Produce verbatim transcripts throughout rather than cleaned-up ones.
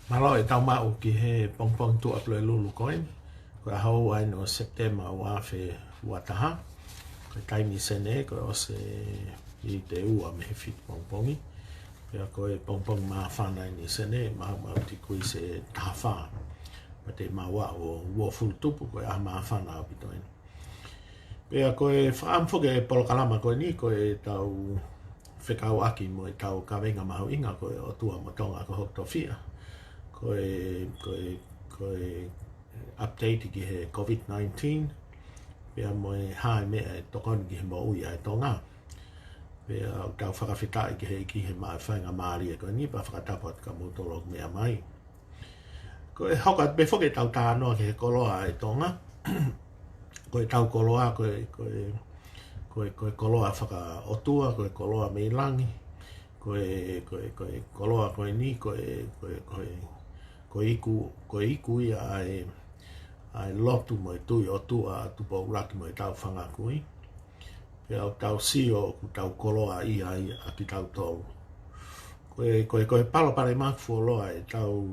Mālō e tau maʻu ki he pongipongi Tuʻapulelulu ko eni. Ko e ʻaho ua eni ʻo Sepitema ua afe ua taha. Ko e taimi ʻi Senē, ko e ʻosi ʻi he ua mei he fitu pongipongi. Pea ko e pongipongi māfana eni ʻi Senē, maumau tikui ʻe taha fā. Pea te mau aʻu ʻo uofulu tupu, ko e ʻaho māfana ʻaupito eni. Pea ko e fakaʻamu foki e polokalama ko eni, ko e tau fekauʻaki mo e tau kaveinga mahuʻinga ko e ʻOtua mo Tonga ko hoku tofiʻa. Ko e, ko e, ko e update ki he COVID nineteen, pea mo e hā e meʻa ʻe tokoni ki he moʻui ʻa e Tonga. Pea ʻoku tau fakafetaʻi ki he ʻEiki he maʻu faingamālie ko eni, pea fakatapu atu kia moutolu ʻoku meʻa mai. Ko e hoko atu pē foki e tau talanoa ki he koloa ʻa e Tonga. Ko e tau koloa, ko e, ko e, ko e, ko e koloa fakaʻotua, ko e koloa mei langi. Ko e, ko e, ko e koloa ko eni, ko e, ko e, ko e, ko e iku, ko e iku ia ʻa e, ʻa e lotu mo e tui ʻOtua ʻa Tupoulaki mo e tau fanga kui. Pea ʻoku tau sio ʻoku tau koloaʻia ai ʻa kitautolu. Ko e, ko e, ko e palopalema ʻoku fuoloa e tau,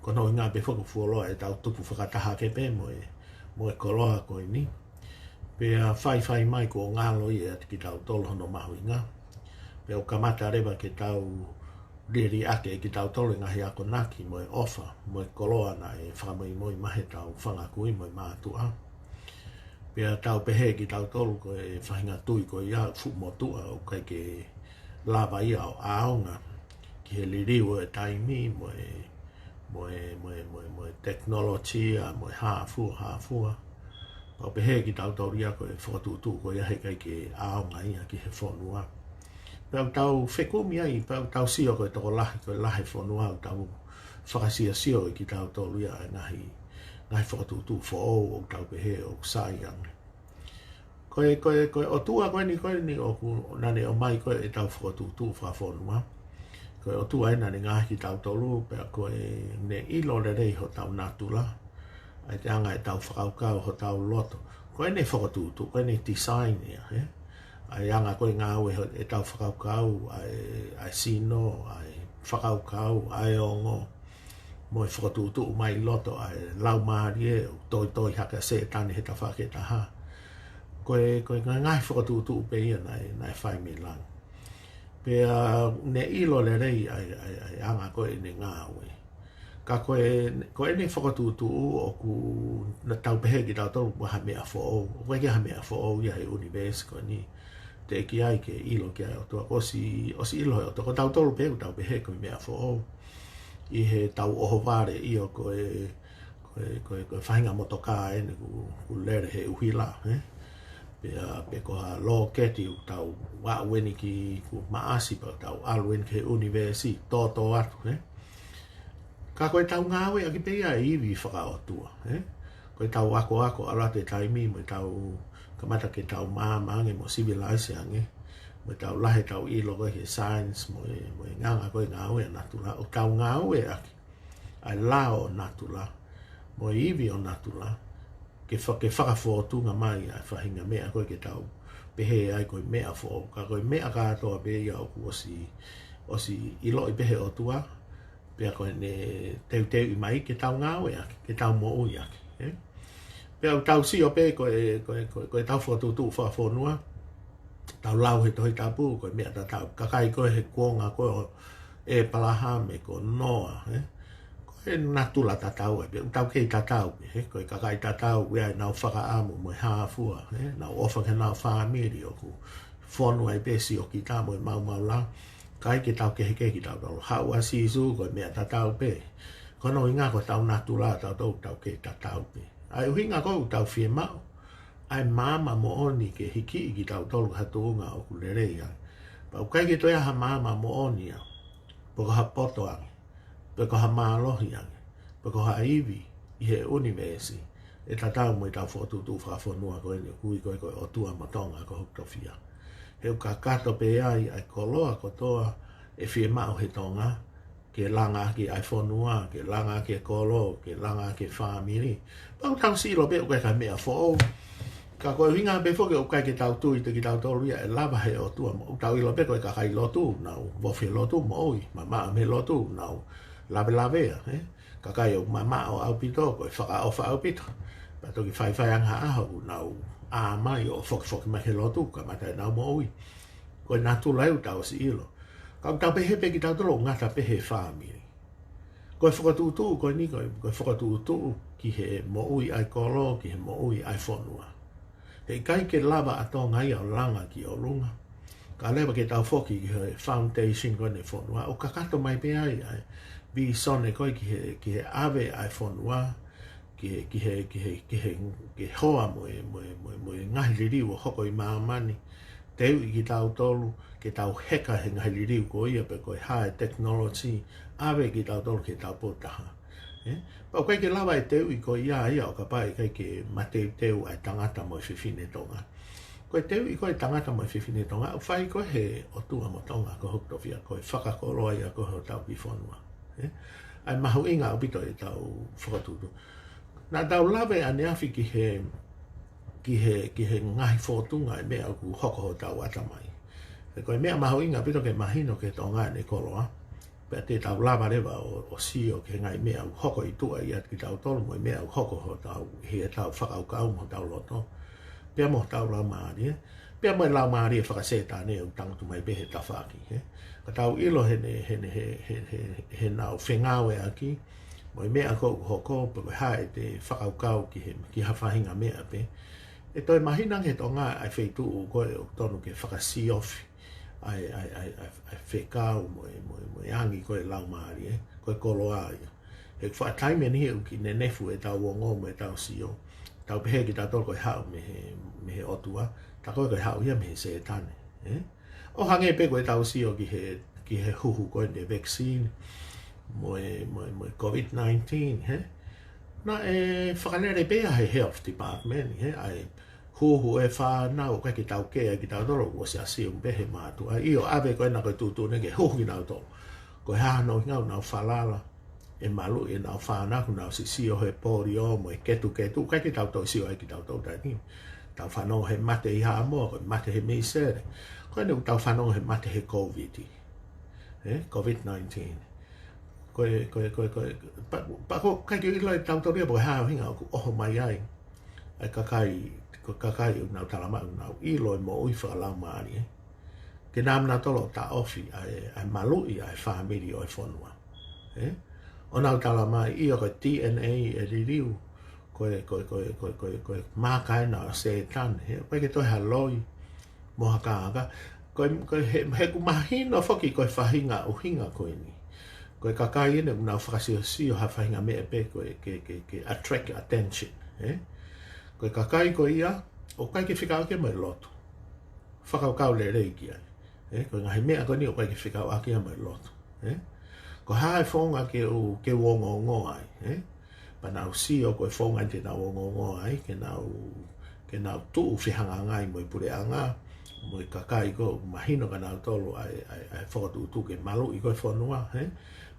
ko hono ʻuhinga pē foki ʻoku fuoloa e tau tupu fakataha hake pē mo e, mo e koloa ko eni. Pea faifai mai kuo ngalo ia ʻiate kitautolu hono mahuʻinga. Pea ʻoku kamata leva ke tau liliʻaki ʻe kitautolu e ngaahi akonaki mo e ʻofa, mo e koloa naʻe fakamoimoi mai he tau fanga kui mo e mātuʻa. Pea tau pehē kitautolu ko e faʻahinga tui ko ia fuʻu motuʻa ʻoku ʻikai ke lava ia ʻo ʻaonga ki he liliu ʻo e taimi mo e, mo e, mo e, mo e, mo e tekinolosia, mo e hā fua, hā fua. Pea ʻoku pehē kitautolu ia ko e fokotuʻutuʻu ko ia he ʻikai ke ʻaonga ia ki he fonua. Pea ʻoku tau fekumi ai, pea ʻoku tau sio ko e tokolahi, ko e lahi e fonua ʻoku tau fakasiosio ʻe kitautolu ia e ngaahi, ngaahi fokotuʻutuʻu foʻou ʻoku tau pehē ʻoku sai ange. Ko e, ko e, ko e ʻOtua ko eni, ko eni ʻoku naʻa ne ʻomai ko e tau fokotuʻutuʻu fakafonua. Ko e ʻOtua eni naʻa ne ngaohi kitautolu, pea ko e ne ʻilo lelei hotau natula. ʻA e anga e tau fakakaukau hotau loto. Ko ʻene fokotuʻutuʻu, ko ʻene design ia, ē? ʻA e anga ko e ngāue ho-, e tau fakakaukau, ʻa e, ʻa e sino, ʻa e fakakaukau, ʻa e ongo. Mo e fokotuʻutuʻu mai loto ʻa e laumālie, ʻo toitoi hake ʻa Sētane he tafaʻaki ʻe taha. Ko e, ko e ngaahi fokotuʻutuʻu pē ia naʻe, naʻe fai mei langi. Pea ne ʻilo lelei ʻa e, ʻa e, ʻa e anga ko ē ʻene ngāue. Ka ko e, ko ʻene fokotuʻutuʻu ʻoku na tau pehē kitautolu ko ha meʻa foʻou. ʻOku ʻikai ke ha meʻa foʻou ia he ʻunivēsi ko eni. Teʻeki ai ke ʻilo ki ai ʻOtua, ʻosi, ʻosi ʻilo he ʻOtua. Ko tautolu pē ʻoku tau pehē ko e meʻa foʻou. ʻI he tau ʻohovale ʻio ko e, ko e, ko e, ko e faʻahinga motokā eni ʻoku, ʻoku lele he ʻuhila, ē? Pea, pe ko ha lōketi ʻoku tau aʻu eni ki, ʻoku maʻasi pea tau ʻalu eni ki he ʻunivēsi, tōtō atu, ē? Ka ko e tau ngāueʻaki pē ia e ivi fakaʻotua, ē? Ko e tau akoako ʻalu atu e taimi mo e tau kamata ke tau maama ange mo sivilaise ange. Mo e tau lahi e tau ʻilo ko ē he science mo e, mo e ngaahi ko ē ngāue ʻa natula. ʻOku tau ngāueʻaki ʻa e lao ʻo natula, mo e ivi ʻo natula, ke fa-, ke fakafōtunga mai ʻa e faʻahinga meʻa ko ē ke tau pehē ai ko e meʻa foʻou. Ka ko e meʻa kātoa pē ia ʻoku ʻosi, ʻosi ʻiloʻi pē he ʻOtua, pea ko ʻene teuteuʻi mai ke tau ngāueʻaki, ke tau moʻuiʻaki, ē? Pea ʻoku tau sio pē ko e, ko e, ko e, ko e tau fokotuʻutuʻu fakafonua, tau lau he Tohi Tapu, ko e meʻa tatau. Kakai ko ē he kuonga ko ē ʻo ʻĒpalahame ko Noa, ē? Ko e natula tatau ai pē, ʻoku tau kei tatau pē, ē? Ko e kakai tatau, ʻoku ʻi ai ʻenau fakaʻamu mo e hā fua, ē? Nau ʻofa ki heʻenau fāmili ʻoku fonu ai pē siokita mo e maumau lao. ʻIkai ke tau kehekehe kitautolu. Haʻu ʻa Sīsū ko e meʻa tatau pē. Ko hono ʻuhinga ko e tau natula tautolu ʻoku tau kei tatau pē. ʻA e ʻuhinga ko ē ʻoku tau fiemaʻu ʻa e maama moʻoni ke hikiʻi kitautolu ki ha tuʻunga ʻoku lelei ai. Pea ʻoku ʻikai ke toe ʻi ai ha maama moʻoni ia, pe ko ha poto ange, pe ko ha mālohi ange, pe ko ha ivi ʻi he ʻunivēsi ʻe tatau mo e tau fokotuʻutuʻu fakafonua ko eni ʻoku ui ko ē ko e ʻOtua mo Tonga ko hoku tofiʻa. He ʻoku kakato pē ai ʻa e koloa kotoa ʻe fiemaʻu he Tonga, ke langa ʻaki ʻa e fonua, ke langa ʻaki e kolo, ke langa ʻaki e fāmili. Pea ʻoku tau sio pē ʻoku ʻikai ke ha meʻa foʻou. Ka ko e ʻuhinga pē foki ʻoku ʻikai ke tau tui ʻe kitautolu ia ʻe lava he ʻOtua mo ʻoku tau ʻilo pē ko e kakai lotu, nau vofi he lotu moʻui, mamaʻo mei he lotu, nau lavelavea, ē? Kakai ʻoku mamaʻo ʻaupito, ko e fakaʻofa ʻaupito. Pea toki faifai ange ha ʻaho, ʻoku nau ʻā mai ʻo fokifoki mai he lotu, kamata ʻenau moʻui. Ko e natula ia ʻoku tau ʻosi ʻilo. Ka ʻoku tau pehē pē kitautolu ʻoku ngata pē he fāmili. Ko e fokotuʻutuʻu ko eni, ko e, ko e fokotuʻutuʻu ki he moʻui ʻa e kolo, ki he moʻui ʻa e fonua. He ʻikai ke lava ʻa Tonga ia ʻo langa ki ʻolunga. Ka leva ke tau foki ki he foundation ko eni e fonua, ʻo kakato mai pē ai ʻa e vīsone ko ē ki he, ki he ʻave ʻa e fonua, ki he, ki he, ki he, ki he, ki he hoa mo e, mo e, mo e, mo e ngaahi liliu ʻoku hoko ʻi māmani. Teuʻi kitautolu, ke tau heka he ngaahi liliu ko ia pe ko e hā e technology, ʻave kitautolu ke tau pō taha. Ē? Pea ʻoku ʻikai ke lava e teuʻi ko ia ia ʻo kapau ʻe ʻikai ke mateuteu ʻa e tangata mo e fefine Tonga. Ko e teuʻi ko ē tangata mo e fefine Tonga, ʻoku fai ko ē he ʻOtua mo Tonga ko hoku tofiʻa, ko e fakakoloa ia ko ē hotau kiʻi fonua. Ē? ʻA e mahuʻinga ʻaupito ʻetau fokotuʻutuʻu. Naʻa tau lave ʻaneafi ki he, ki he, ki he ngaahi fōtunga e meʻa ʻoku hoko hotau ʻatamai. He ko e meʻa mahuʻinga ʻaupito ke mahino ki he Tonga ʻene koloa. Pea te tau lava leva ʻo, ʻo sio ki he ngaahi meʻa ʻoku hoko ʻi tuʻa ʻiate kitautolu mo e meʻa ʻoku hoko hotau, he tau fakakaukau mo hotau loto. Pea mo hotau laumālie. Pea mo e laumālie fakasētane ʻoku tangutu mai pē he tafaʻaki, ē? Ka tau ʻilo he ne, he ne, he, he, he, he nau fengāueʻaki, mo e meʻa ko ē ʻoku hoko, pe ko e hā ʻete fakakaukau ki he, ki ha faʻahinga meʻa pē. ʻE toe mahino ange he Tonga ʻa e feituʻu ko ē ʻoku tonu ke fakasiofi ʻa e, ʻa e, ʻa e, ʻa e, ʻa e fekau mo e, mo e, mo e angi ko ē laumālie, ē? Ko e koloa ia. He faʻa taimi ʻe niʻihi ʻoku kiʻi nenefu ʻetau ongo mo ʻetau sio. Tau pehē kitautolu ko e haʻu mei he, mei he ʻOtua, tā ko ē ko e haʻu ia mei he Sētane, ē? ʻO hangē pē ko ʻetau sio ki he, ki he huhu ko eni e vaccine, mo e, mo e, mo e COVID nineteen, ē? Naʻe fakalele pē ia he Health Department, ē? ʻA e huhu e fānau, ʻoku ʻikai ke tau kea kitautolu, ʻoku ʻosi assume pē he mātuʻa. ʻIo, ʻave ko ena ko e tuʻutuʻuni ke huhu kinautolu. Ko e hā hono ʻuhinga ʻoku nau falala ʻe maluʻi ʻenau fānau, ʻoku nau sisio he polio mo e ketuketu, ʻikai ke tau toe sio ai kitautolu taimi ni. Tau fanongo he mate ʻi Haʻamoa, ko e mate he misele. Ko eni ʻoku tau fanongo he mate he COVID. Ē, COVID nineteen. Ko e, ko e, ko e, ko e, pea, pea ʻoku ʻikai ke ʻilo ʻe tautolu ia pe ko e hā e ʻuhinga ʻoku ʻoho mai ai ʻa e kakai, ko e kakai ʻoku nau talamai ʻoku nau ʻilo e moʻui fakalaumālie, ē? Ke nau ō mai ʻo taʻofi ʻa e, ʻa e maluʻi ʻa e fāmili ʻo e fonua, ē? ʻO nau talamai ʻio ko e DNA ʻe liliu, ko e, ko e, ko e, ko e, ko e, ko e maaka ena ʻo Sētane, ē? ʻOku ʻikai ke toe ha loi mo ha kākā. Ko e, ko e, he, he ʻoku mahino foki ko e faʻahinga ʻuhinga ko eni. Ko e kakai eni ʻoku nau fakasiosio ha faʻahinga meʻa pē ko e, ke, ke, ke attract attention, ē? Ko e kakai ko ia, ʻoku ʻikai ke fekauʻaki ia mo e lotu. Fakakaukau lelei ki ai. Ē, ko e ngaahi meʻa ko eni ʻoku ʻikai ke fekauʻaki ia mo e lotu. Ē? Ko e hā e founga ke u, ke u ongoongo ai, ē? Pea nau sio ko e founga te nau ongoongo ai, ke nau, ke nau tuʻu fehangahangai mo e puleʻanga, mo e kakai ko ē ʻoku mahino kia nautolu ʻa e, ʻa e, ʻa e fokotuʻutuʻu ke maluʻi ko ē fonua, ē?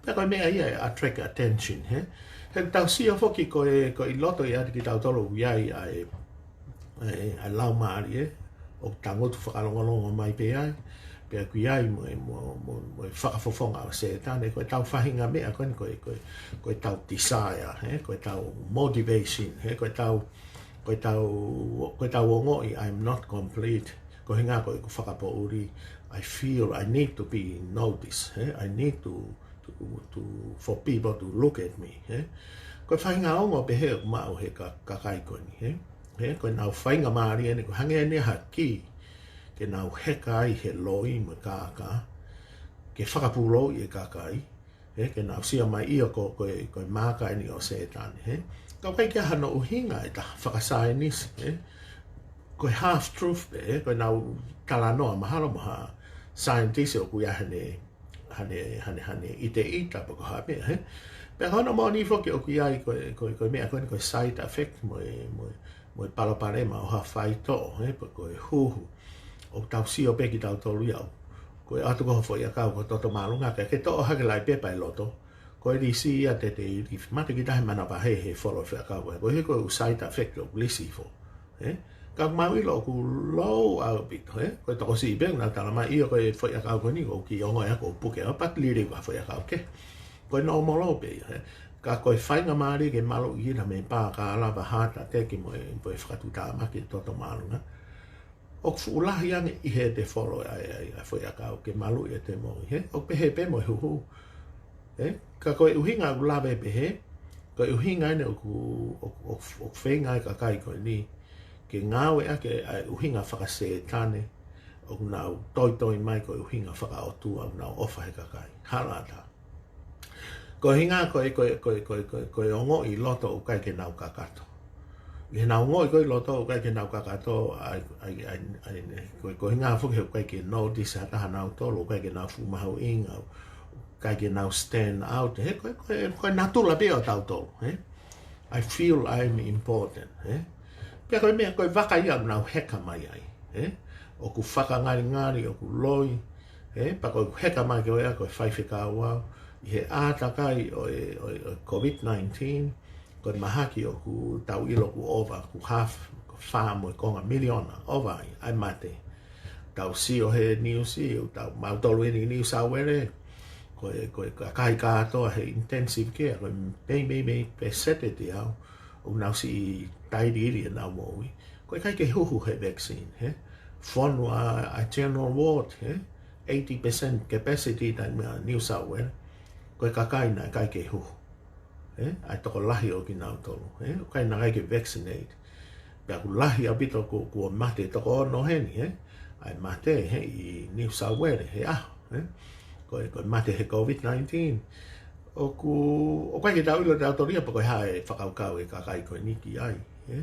Pea ko e meʻa ia ʻe attract attention, ē? He tau sio foki ko e, ko e ʻi loto ʻiate kitautolu ʻoku ʻi ai ʻa e, ʻa e, ʻa e laumālie, ʻoku tangutu fakalongolongo mai pē ai, pea ʻoku ʻi ai mo e, mo, mo, mo e fakafofonga ʻo Sētane, ko ʻetau faʻahinga meʻa ko eni, ko e, ko e, ko ʻetau desire, ē, ko ʻetau motivation, ē, ko ʻetau, ko ʻetau, ko ʻetau ongoʻi, I'm not complete, ko e ʻuhinga ko ʻeku fakapoʻuli, I feel I need to be noticed, ē, I need to, to, to, for people to look at me, ē. Ko e faʻahinga ongo pehē ʻoku maʻu he ka-, kakai ko eni, ē. Ē, ko ʻenau faingamālie eni, ʻoku hangē eni ha kī ke nau heka ai he loi mo e kākā, ke fakapūlouʻi e kakai, ē, ke nau sio mai ʻio ko, ko e, ko e maaka eni ʻo Sētane, ē. Ka ʻoku ʻikai ke ʻi ai hano ʻuhinga ʻe taha fakasaienisi, ē. Ko e half truth pē, ē, ko ʻenau talanoa mahalo mo ha scientist ʻoku ʻi ai haʻane, haʻane, haʻane, haʻane ʻiteʻita pe ko ha meʻa, ē. Pea ko hono moʻoni foki ʻoku ʻi ai ko e, ko e, ko e meʻa ko eni ko e side effect mo e, mo e, mo e palopalema ʻo ha faitoʻo, ē, pe ko e huhu. ʻOku tau sio pē kitautolu ia. Ko e ʻatu ko ha foʻi ʻakau ko e toto māʻolunga, ke, ke toʻo hake laʻi pepa ʻi loto. Ko e lisi ia te te ʻi, mate kita he manavahē he folo e foʻi ʻakau ko ē. Ko e hā ko e side effect ʻoku lisi hifo. Ē? Ka mau ʻilo ʻoku low ʻaupito, ē? Ko e tokosiʻi pē ʻoku nau talamai ʻio ko e foʻi ʻakau ko eni ʻoku kiʻi ongo ia ʻoku puke ʻo pati liliu ko ha foʻi ʻakau kehe. Ko e nōmolo pē ia, he. Ka ko e faingamālie ke maluʻi ʻi he mei pā ka lava heart attack mo e, mo e fakatuʻutāmaki e toto māʻolunga. ʻOku fuʻu lahi ange ʻi he te folo ai, ai, ai, foʻi ʻakau ke maluʻi e te moʻui, he. ʻOku pehē pē mo e huhu. He? Ka ko e ʻuhinga ʻoku lave pehē, ko e ʻuhinga ʻeni ʻoku, ʻoku, ʻoku, ʻoku feinga e kakai ko eni ke ngāueʻaki ʻa e ʻuhinga fakasētane, ʻoku nau toitoi mai ko e ʻuhinga fakaʻotua ʻoku nau ʻofa he kakai. Hala ʻatā. Ko e ʻuhinga ko e, ko e, ko e, ko e, ko e, ko e ongoʻi ʻi loto ʻoku ʻikai ke nau kakato. ʻI heʻenau ongoʻi ko ē ʻi loto ʻoku ʻikai ke nau kakato, ʻa e, ʻa e, ʻa e, ʻa e, ne, ko e, ko e ʻuhinga foki he ʻoku ʻikai ke notice ha taha ʻia nautolu, ʻoku ʻikai ke nau fuʻu mahuʻinga, ʻikai ke nau stand out, he ko e, ko e, ko e natula pē ʻo tautolu, he? I feel I'm important, he? Pea ko e meʻa, ko e vaka ia ʻoku nau heka mai ai, he? ʻOku fakangalingali, ʻoku loi, he? Pea ko e heka mai ko ia, ko e faifekau au, ʻi he ʻātakai ʻo e, ʻo e, ʻo e COVID nineteen, ko e mahaki ʻoku tau ʻilo ʻoku ova, ʻoku half, ko e fā mo e konga miliona, ova ai, ʻa e mate. Tau sio he niusi, ʻoku tau mautolu eni New South Wales, ko e, ko e kakai kātoa he intensive care, ko e mei, mei, mei pēseti ʻe teau, ʻoku nau siʻi tailiili ʻenau moʻui. Ko e ʻikai ke huhu he vaccine, he? Fonu ʻa, ʻa general ward, he? Eighty percent capacity ʻa e New South Wales. Ko e kakai naʻe ʻikai ke huhu. He? ʻA e tokolahi ʻo kinautolu, he? ʻOku ʻikai naʻe ʻikai ke vaccinate. Pea ʻoku lahi ʻaupito kuo, kuo mate toko ono heni, he? ʻA e mate, he? ʻI New South Wales, he ʻaho, he? Ko e, ko e mate he COVID nineteen. ʻOku, ʻoku ʻikai ke tau ʻilo ʻe tautolu ia pe ko e hā e fakakaukau e kakai ko eni ki ai, he?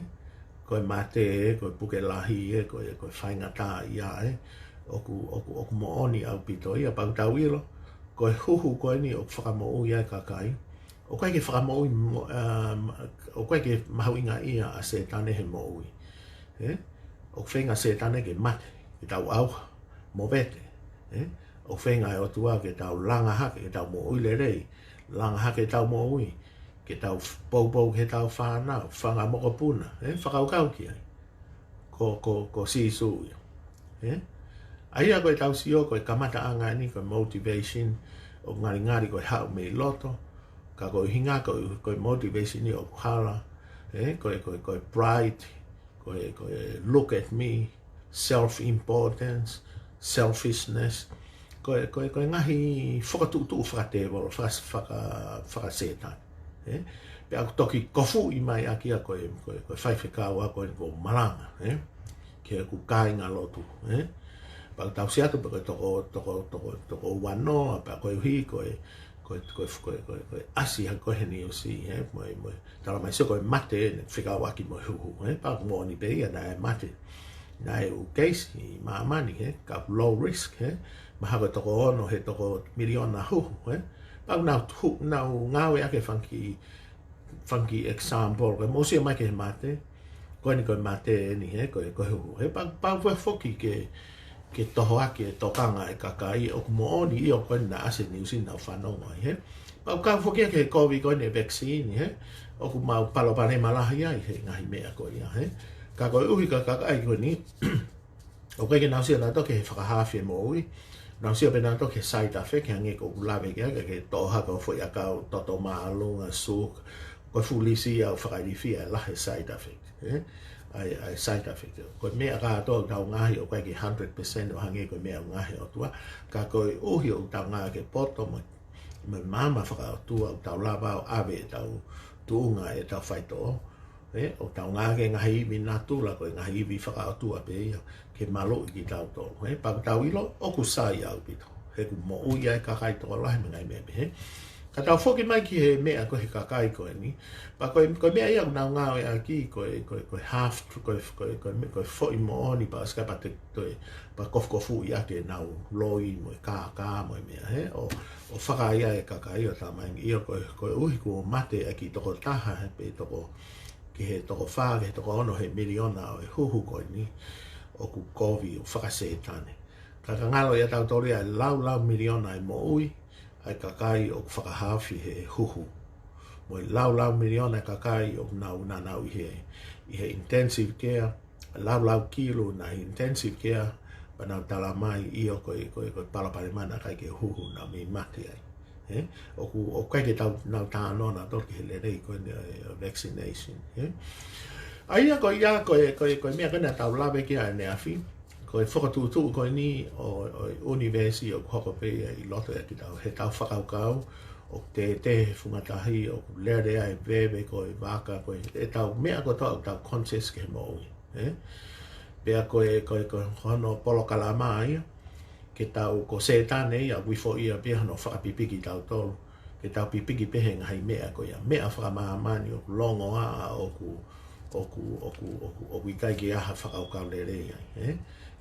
Ko e mate, ko e puke lahi, he? Ko e, ko e faingataʻaʻia, he? ʻOku, ʻoku, ʻoku moʻoni ʻaupito ia, pea ʻoku tau ʻilo, ko e huhu ko eni ʻoku fakamoʻui ai e kakai. ʻOku ʻikai ke fakamoʻui mo-, um, ʻoku ʻikai ke mahuʻingaʻia ʻa Sētane he moʻui. He? ʻOku feinga Sētane ke mate, ke tau ʻauha, movete. He? ʻOku feinga e ʻOtua ke tau langa hake, ke tau moʻui lelei, langa hake ʻetau moʻui, ke tau f-, poupou ki heʻetau fānau, fanga mokopuna, he? Fakakaukau ki ai. Ko, ko, ko Sīsū ia. He? ʻA ia ko ʻetau sio, ko e kamataʻanga eni, ko e motivation, ʻoku ngalingali ko e haʻu mei loto, ka ko e ʻuhinga ko, ko e motivation ia ʻoku hala, he? Ko e, ko e, ko e pride, ko e, ko e look at me, self-importance, selfishness, ko e, ko e, ko e ngaahi fakatuʻutuʻu fakatēvolo, faka-, faka-, fakasētane. He? Pea ʻoku toki kofuʻi mai ʻaki ia ko e, ko e, ko e faifekau ʻa ko e ko malanga, he? Ki heʻeku kāingalotu, he? Pea ʻoku tau sio atu pē ko e toko, toko, toko, toko uanoa, pea koeʻuhi ko e, ko e, ko e, ko e, ko e, ko e ʻasi ha ko e he niusi, he? Mo e, mo e, tala mai sio ko e mate, ne fekauʻaki mo e huhu, he? Pea ʻoku moʻoni pē ia naʻe mate. Naʻe ʻū keisi ʻi māmani, he? Ka ʻoku low risk, he? Mahalo ko e toko ono he toko miliona huhu, he? Pea ʻoku nau tu-, nau ngāueʻaki e fanga kiʻi, fanga kiʻi example, ko e mou sio mai ki he mate, ko eni ko e mate eni, he? Ko e, ko e huhu, he? Pea, pea ʻoku foki ke, ke tohoaki e tokanga e kakai, ʻoku moʻoni ia ko eni naʻe ʻasi e niusi naʻa ku fanongo ai, he? Pea ʻoku kau foki ia ki he kovi ko eni e vaccine, he? ʻOku mau palopalema lahi ai he ngaahi meʻa ko ia, he? Ka koeʻuhi ko e kakai ko eni, ʻoku ʻikai ke nau sio nautolu ki he fakahaofi e moʻui, nau sio pē nautolu ki he side effect, hangē ko ʻeku lave ki ai, ke toʻo hake ʻo foʻi ʻakau toto māʻolunga, suk, ko e fuʻu lisi ia ʻoku fakailifia e lahi e side effect, he? ʻA e, ʻa e side effect. Ko e meʻa kātoa ʻoku tau ngaohi ʻoku ʻikai ke hundred percent ʻo hangē ko e meʻa ʻoku ngaohi ʻe he ʻOtua, ka koeʻuhi ʻoku tau ngāueʻaki e poto mo, mo e maama fakaʻotua ʻoku tau lava ʻo ʻave ʻetau tuʻunga ʻetau faitoʻo, he? ʻOku tau ngāueʻaki e ngaahi ivi natula, ko e ngaahi ivi fakaʻotua pē ia, ke maluʻi kitautolu, he? Pea ʻoku tau ʻilo, ʻoku sai ʻaupito. He ʻoku moʻui ai e kakai tokolahi mei he ngaahi meʻa pehē. Ka tau foki mai ki he meʻa ko e he kakai ko eni. Pea ko e, ko e meʻa ia ʻoku nau ngāueʻaki, ko e, ko e, ko e half, ko e, ko e, ko e me-, ko e foʻi moʻoni pea ʻosi ka pea te, toe, pea kofukofuʻi ʻaki ʻenau loi mo e kākā mo e meʻa, he? ʻO, ʻo fakaʻaiʻai e kakai ʻo tala mai ʻio ko e, koeʻuhi kuo mate ʻa e kiʻi toko taha, he pe toko, ki he toko fā, ki he toko ono he miliona ʻo e huhu ko eni, ʻoku kovi ʻo fakasētane. Ka ka ngalo ia tautolu ia e laulau miliona e moʻui ʻa e kakai ʻoku fakahaofi he huhu. Mo e laulau miliona e kakai ʻoku nau, nau, nau ʻi he, ʻi he intensive care, laulau kilu nai intensive care, pea nau tala mai ʻio ko e, ko e, ko e palopalema naʻe ʻikai ke huhu naʻa mei mate ai. ʻOku, ʻoku ʻikai ke tau, nau talanoa nautolu ki he lelei ko eni, ʻa e vaccination, ē? ʻA ia ko ia, ko e, ko e, ko e meʻa ko eni ʻa ʻetau lave ki ai ʻaneafi, ko e fokotuʻutuʻu ko eni ʻo, ʻo e ʻunivēsi ʻoku hoko pē ia ʻi loto ʻiate kitautolu, heʻetau fakakaukau, ʻoku tētē he funga tahi, ʻoku lele ai e veve ko e vaka, ko e, ʻetau meʻa kotoa ʻoku tau conscious ki he moʻui, ē? Pea ko e, ko e, ko e hono polokalama ia, ke tau, ko Sētane ia, ʻoku ifo ia pē ia hono fakapipiki kitautolu. Ke tau pipiki pē he ngaahi meʻa ko ia. Meʻa fakamāmani ʻoku longoaʻa, ʻoku, ʻoku, ʻoku, ʻoku, ʻoku ʻikai ke ʻi ai ha fakakaukau lelei ai, ē?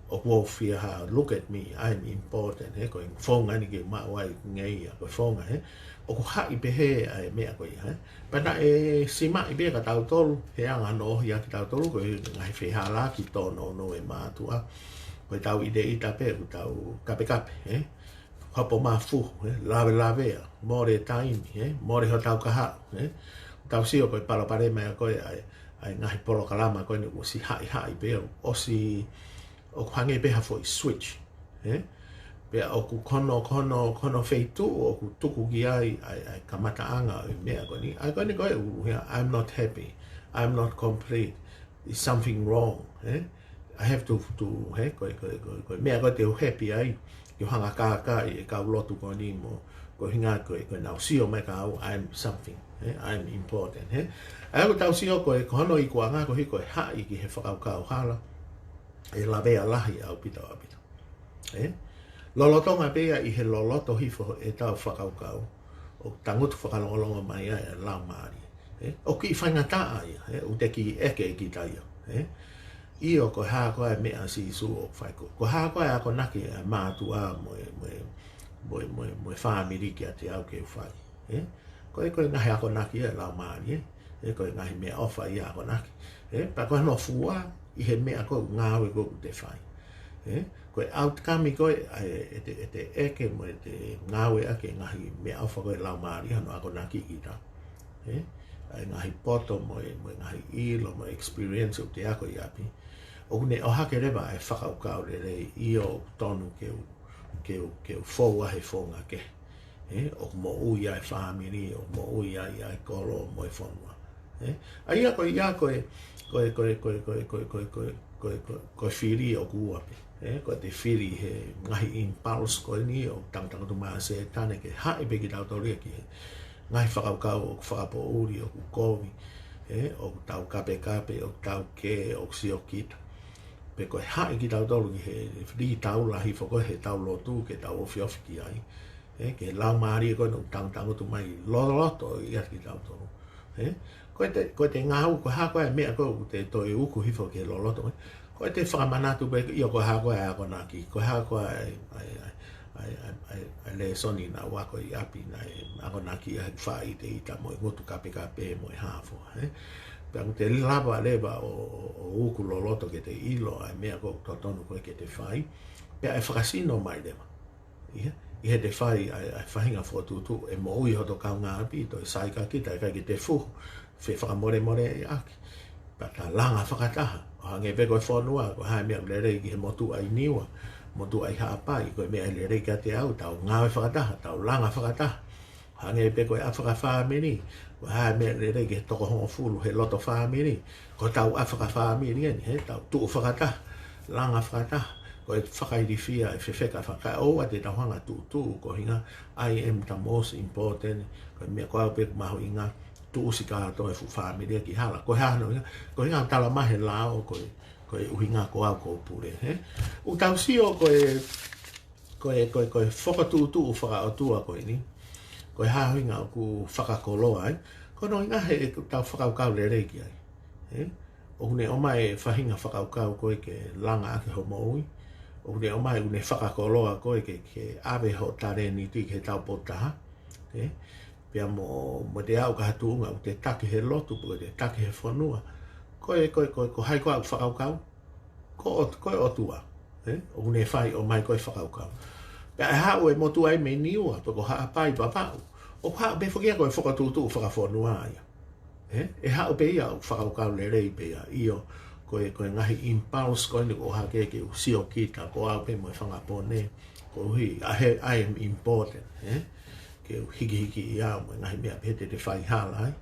ʻOku ou fiha, look at me, I'm important, ē? Ko e founga eni ke maʻu ai ngeia, ko e founga, ē? ʻOku haʻi pehē ʻa e meʻa ko ia, ē? Pea naʻe simaʻi pē kia tautolu, he anga hono ʻohake ʻa kitautolu, ko e ngaahi fehālaaki tōnounou ʻa e mātuʻa. Ko ʻetau ʻiteʻita pē, ʻoku tau kapekape, ē? Hopo mafu, ē? Lavelavea, mole taimi, ē? Mole hotau kahaʻu, ē? Tau sio ko e palopalema ia ko e ʻa e, ʻa e ngaahi polokalama ko eni ʻoku ʻosi haʻihaʻi pē, ʻosi ʻoku hangē pē ha foʻi switch, ē? Pea ʻoku ko hono, ko hono, ko hono feituʻu ʻoku tuku ki ai ʻa e, ʻa e kamataʻanga ʻo e meʻa ko eni. ʻA ia ko eni ko e ʻuhinga, I'm not happy. I'm not complete. Is something wrong, ē? I have to, to, ē? Ko e, ko e, ko e, ko e meʻa ko ē te u happy ai, ke u hanga kākaaʻi e kau lotu ko eni mo, ko e ʻuhinga ko e, ko ʻenau sio mai kia au, I'm something, ē? I'm important, ē? ʻA ia ʻoku tau sio ko e, ko hono ikuʻanga koeʻuhi ko e haʻi ki he fakakaukau hala, ʻe lavea lahi ʻaupito, ʻaupito. Ē? Lolotonga pē ia ʻi he loloto hifo ʻetau fakakaukau, ʻoku tangutu fakalongolongo mai ai e laumālie. Ē? ʻOku kiʻi faingataʻa ia, ē? ʻOku te kiʻi ʻeke kita ia, ē? ʻIo, ko e hā koā e meʻa ʻa Sīsū ʻoku fai, ko, ko e hā koā e akonaki ʻa e mātuʻa mo e, mo e, mo e, mo e, mo e fāmili kiate au ke u fai, ē? Ko e, ko e ngaahi akonaki ia ʻa e laumālie, ē? Ko e ngaahi meʻaʻofa ia ʻa e akonaki, ē? Pea ko hono fua ʻi he meʻa ko ē ʻoku ngāue ko ē ʻoku te fai, ē? Ko e outcome ko ē ʻa e, ʻete, ʻete ʻeke mo ʻete ngāueʻaki e ngaahi meʻaʻofa ko ē ʻa e laumālie hono akonaki kita, ē? ʻA e ngaahi poto mo e, mo e ngaahi ʻilo mo e experience ʻoku te ako ʻi ʻapi, ʻoku ne ʻohake leva ʻa e fakakaukau lelei, ʻio, ʻoku tonu ke u, ke u, ke u fou ʻa e founga kehe. Ē, ʻoku moʻui ai e fāmili, ʻoku moʻui ai ʻa e kolo mo e fonua. Ē, ʻa ia ko ia ko e, ko e, ko e fili ʻoku ua pē. Ē, ko ʻete fili he ngaahi impulse ko eni ʻoku tangutangutu mai ʻa Sētane ke haʻi pē kitautolu ia ki he ngaahi fakakaukau ʻoku fakapoʻuli, ʻoku kovi. Ē, ʻoku tau kapekape, ʻoku tau kē, ʻoku siokita. Pe ko e haʻi kitautolu ki he lī taula hifo ko ē heʻetau lotu ke tau ofiofi ki ai. Ē, ki he laumālie ko ē ʻoku tangutangutu mai loloto ʻiate kitautolu. Ē, ko ʻete, ko ʻete ngāue, ko e hā koā e meʻa ko ē ʻoku te toe uku hifo ki he loloto, ē? Ko ʻete fakamanatu pē, ʻio, ko e hā koā e akonaki, ko e hā koā e, ʻa e, ʻa e, ʻa e, ʻa e, ʻa e lēsoni naʻa ku ako ʻi ʻapi naʻe akonaki ai e faʻa ʻiteʻita mo e ngutu kapekape mo e hā fua, ē? Pea ʻoku te lava leva ʻo, ʻo, ʻo uku loloto ke te ʻilo ʻa e meʻa ko ē ʻoku totonu ko ē ke te fai. Pea ʻe fakasino mai leva ʻi he, ʻi heʻete fai ʻa e, ʻa e faʻahinga fokotuʻutuʻu, ʻe moʻui hoto kaungāʻapi, toe sai kia kita, ʻikai ke te fuhu, fefakamolemoleʻaki. Pea ta langa fakataha, ʻo hangē pē ko e fonua, ko e hā e meʻa ʻoku lelei ki he motuʻa ʻi Niua, motuʻa ʻi Haʻapai, ko e meʻa ʻe lelei kiate au, tau ngāue fakataha, tau langa fakataha. Hangē pē ko e ʻa fakafāmili, ko e hā e meʻa lelei ki he toko hongofulu he loto fāmili, ko hotau ʻa fakafāmili eni, he tau tuʻu fakataha, langa fakataha, ko e fakailifia e fefeka faka-, ʻoua te tau hanga tuʻutuʻu, ko e ʻuhinga, I am the most important, ko e meʻa ko au pē ʻoku mahuʻinga, tuʻusi kātoa e fuʻu fāmili ki hala, ko e hā hono ʻuhinga, ko e ʻuhinga tala mai he lao, ko e, ko e ʻuhinga ko au ʻoku ou pule, ē? ʻOku tau sio ko e, ko e, ko e, ko e fokotuʻutuʻu fakaʻotua ko eni, ko e hā e ʻuhinga ʻoku fakakoloa ai, ko hono ʻuhinga he ʻoku tau fakakaukau lelei ki ai, ē? ʻOku ne ʻomai e faʻahinga fakakaukau ko ē ke langa ʻaki hoʻo moʻui, ʻoku ne ʻomai, ʻoku ne fakakoloa koe ke, ke ʻave hoʻo talēniti ki he taupotu taha, ē? Pea mo, mo te aʻu ki ha tuʻunga ʻoku te taki he lotu, pe ʻoku te taki he fonua. Ko e, ko e, ko e, ko hai koā ʻoku fakakaukau? Ko ʻOt-, ko e ʻOtua, ē? ʻOku ne fai ʻomai ko e fakakaukau. Pea ʻe haʻu e motuʻa ia mei Niua, pe ko Haʻapai, Vavaʻu. ʻOku haʻu pē foki ia ko e fokotuʻutuʻu fakafonua ia. Ē? ʻE haʻu pē ia ʻoku fakakaukau lelei pē ia. ʻIo, ko e, ko e ngaahi impulse ko eni ʻoku ʻohake ke u siokita, ko au pē mo e fanga pone, koeʻuhi, ʻa e, I am important, ē? ke u hikihiki ia mo e ngaahi meʻa pehē te te faihala ai.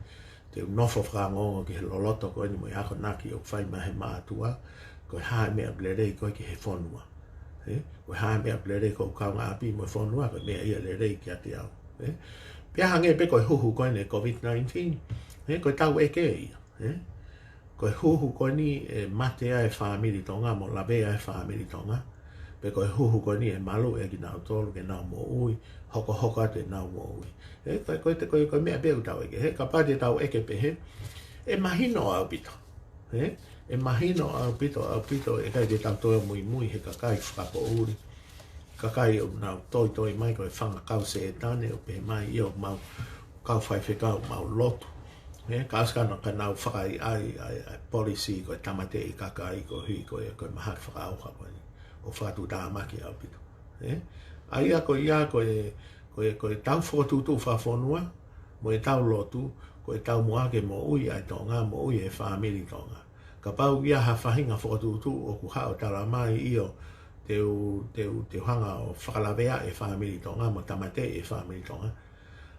Te u nofo fakaongoongo ki he loloto ko eni mo e akonaki ʻoku fai mai he mātuʻa, ko e hā e meʻa ʻoku lelei ko ē ki he fonua. Ē? Ko e hā e meʻa ʻoku lelei ki hoʻo kaungāʻapi mo e fonua, ko e meʻa ia lelei kiate au. Ē? Pea hangē pē ko e huhu ko eni e COVID nineteen, ē? Ko e tau ʻeke ia. Ē? Ko e huhu ko eni ʻe mate ai e fāmili Tonga mo lavea ai e fāmili Tonga. Pe ko e huhu ko eni ʻe maluʻi ai kinautolu ke nau moʻui, hokohoko atu ʻenau moʻui. Ē, ko e, ko e, ko e, ko e meʻa pē ʻoku tau ʻeke. He kapau te tau ʻeke pehē, ʻe mahino ʻaupito. Ē? ʻE mahino ʻaupito, ʻaupito, ʻe ʻikai ke tau toe muimui he kakai fakapoʻuli. Kakai ʻoku nau toitoi mai ko e fanga kau Sētane, ʻo pehē mai ʻoku mau kau faifekau, mau lotu. Ē, ka ʻosi ka nau, ka nau fakaʻaiʻai ʻa e, ʻa e polisi ko e tāmateʻi kakai koeʻuhi ko e, ko e mahaki fakaʻauha ko eni. ʻO fakatuʻutāmaki ʻaupito. Ē? ʻA ia ko ia ko e, ko e, ko e tau fokotuʻutuʻu fakafonua, mo e tau lotu, ko e taumuʻa ke moʻui ʻa e Tonga, moʻui e fāmili Tonga. Kapau ʻoku ʻi ai ha faʻahinga fokotuʻutuʻu ʻoku haʻu ʻo tala mai ʻio, te u, te u, te u hanga ʻo fakalaveaʻi e fāmili Tonga, mo tāmateʻi e fāmili Tonga.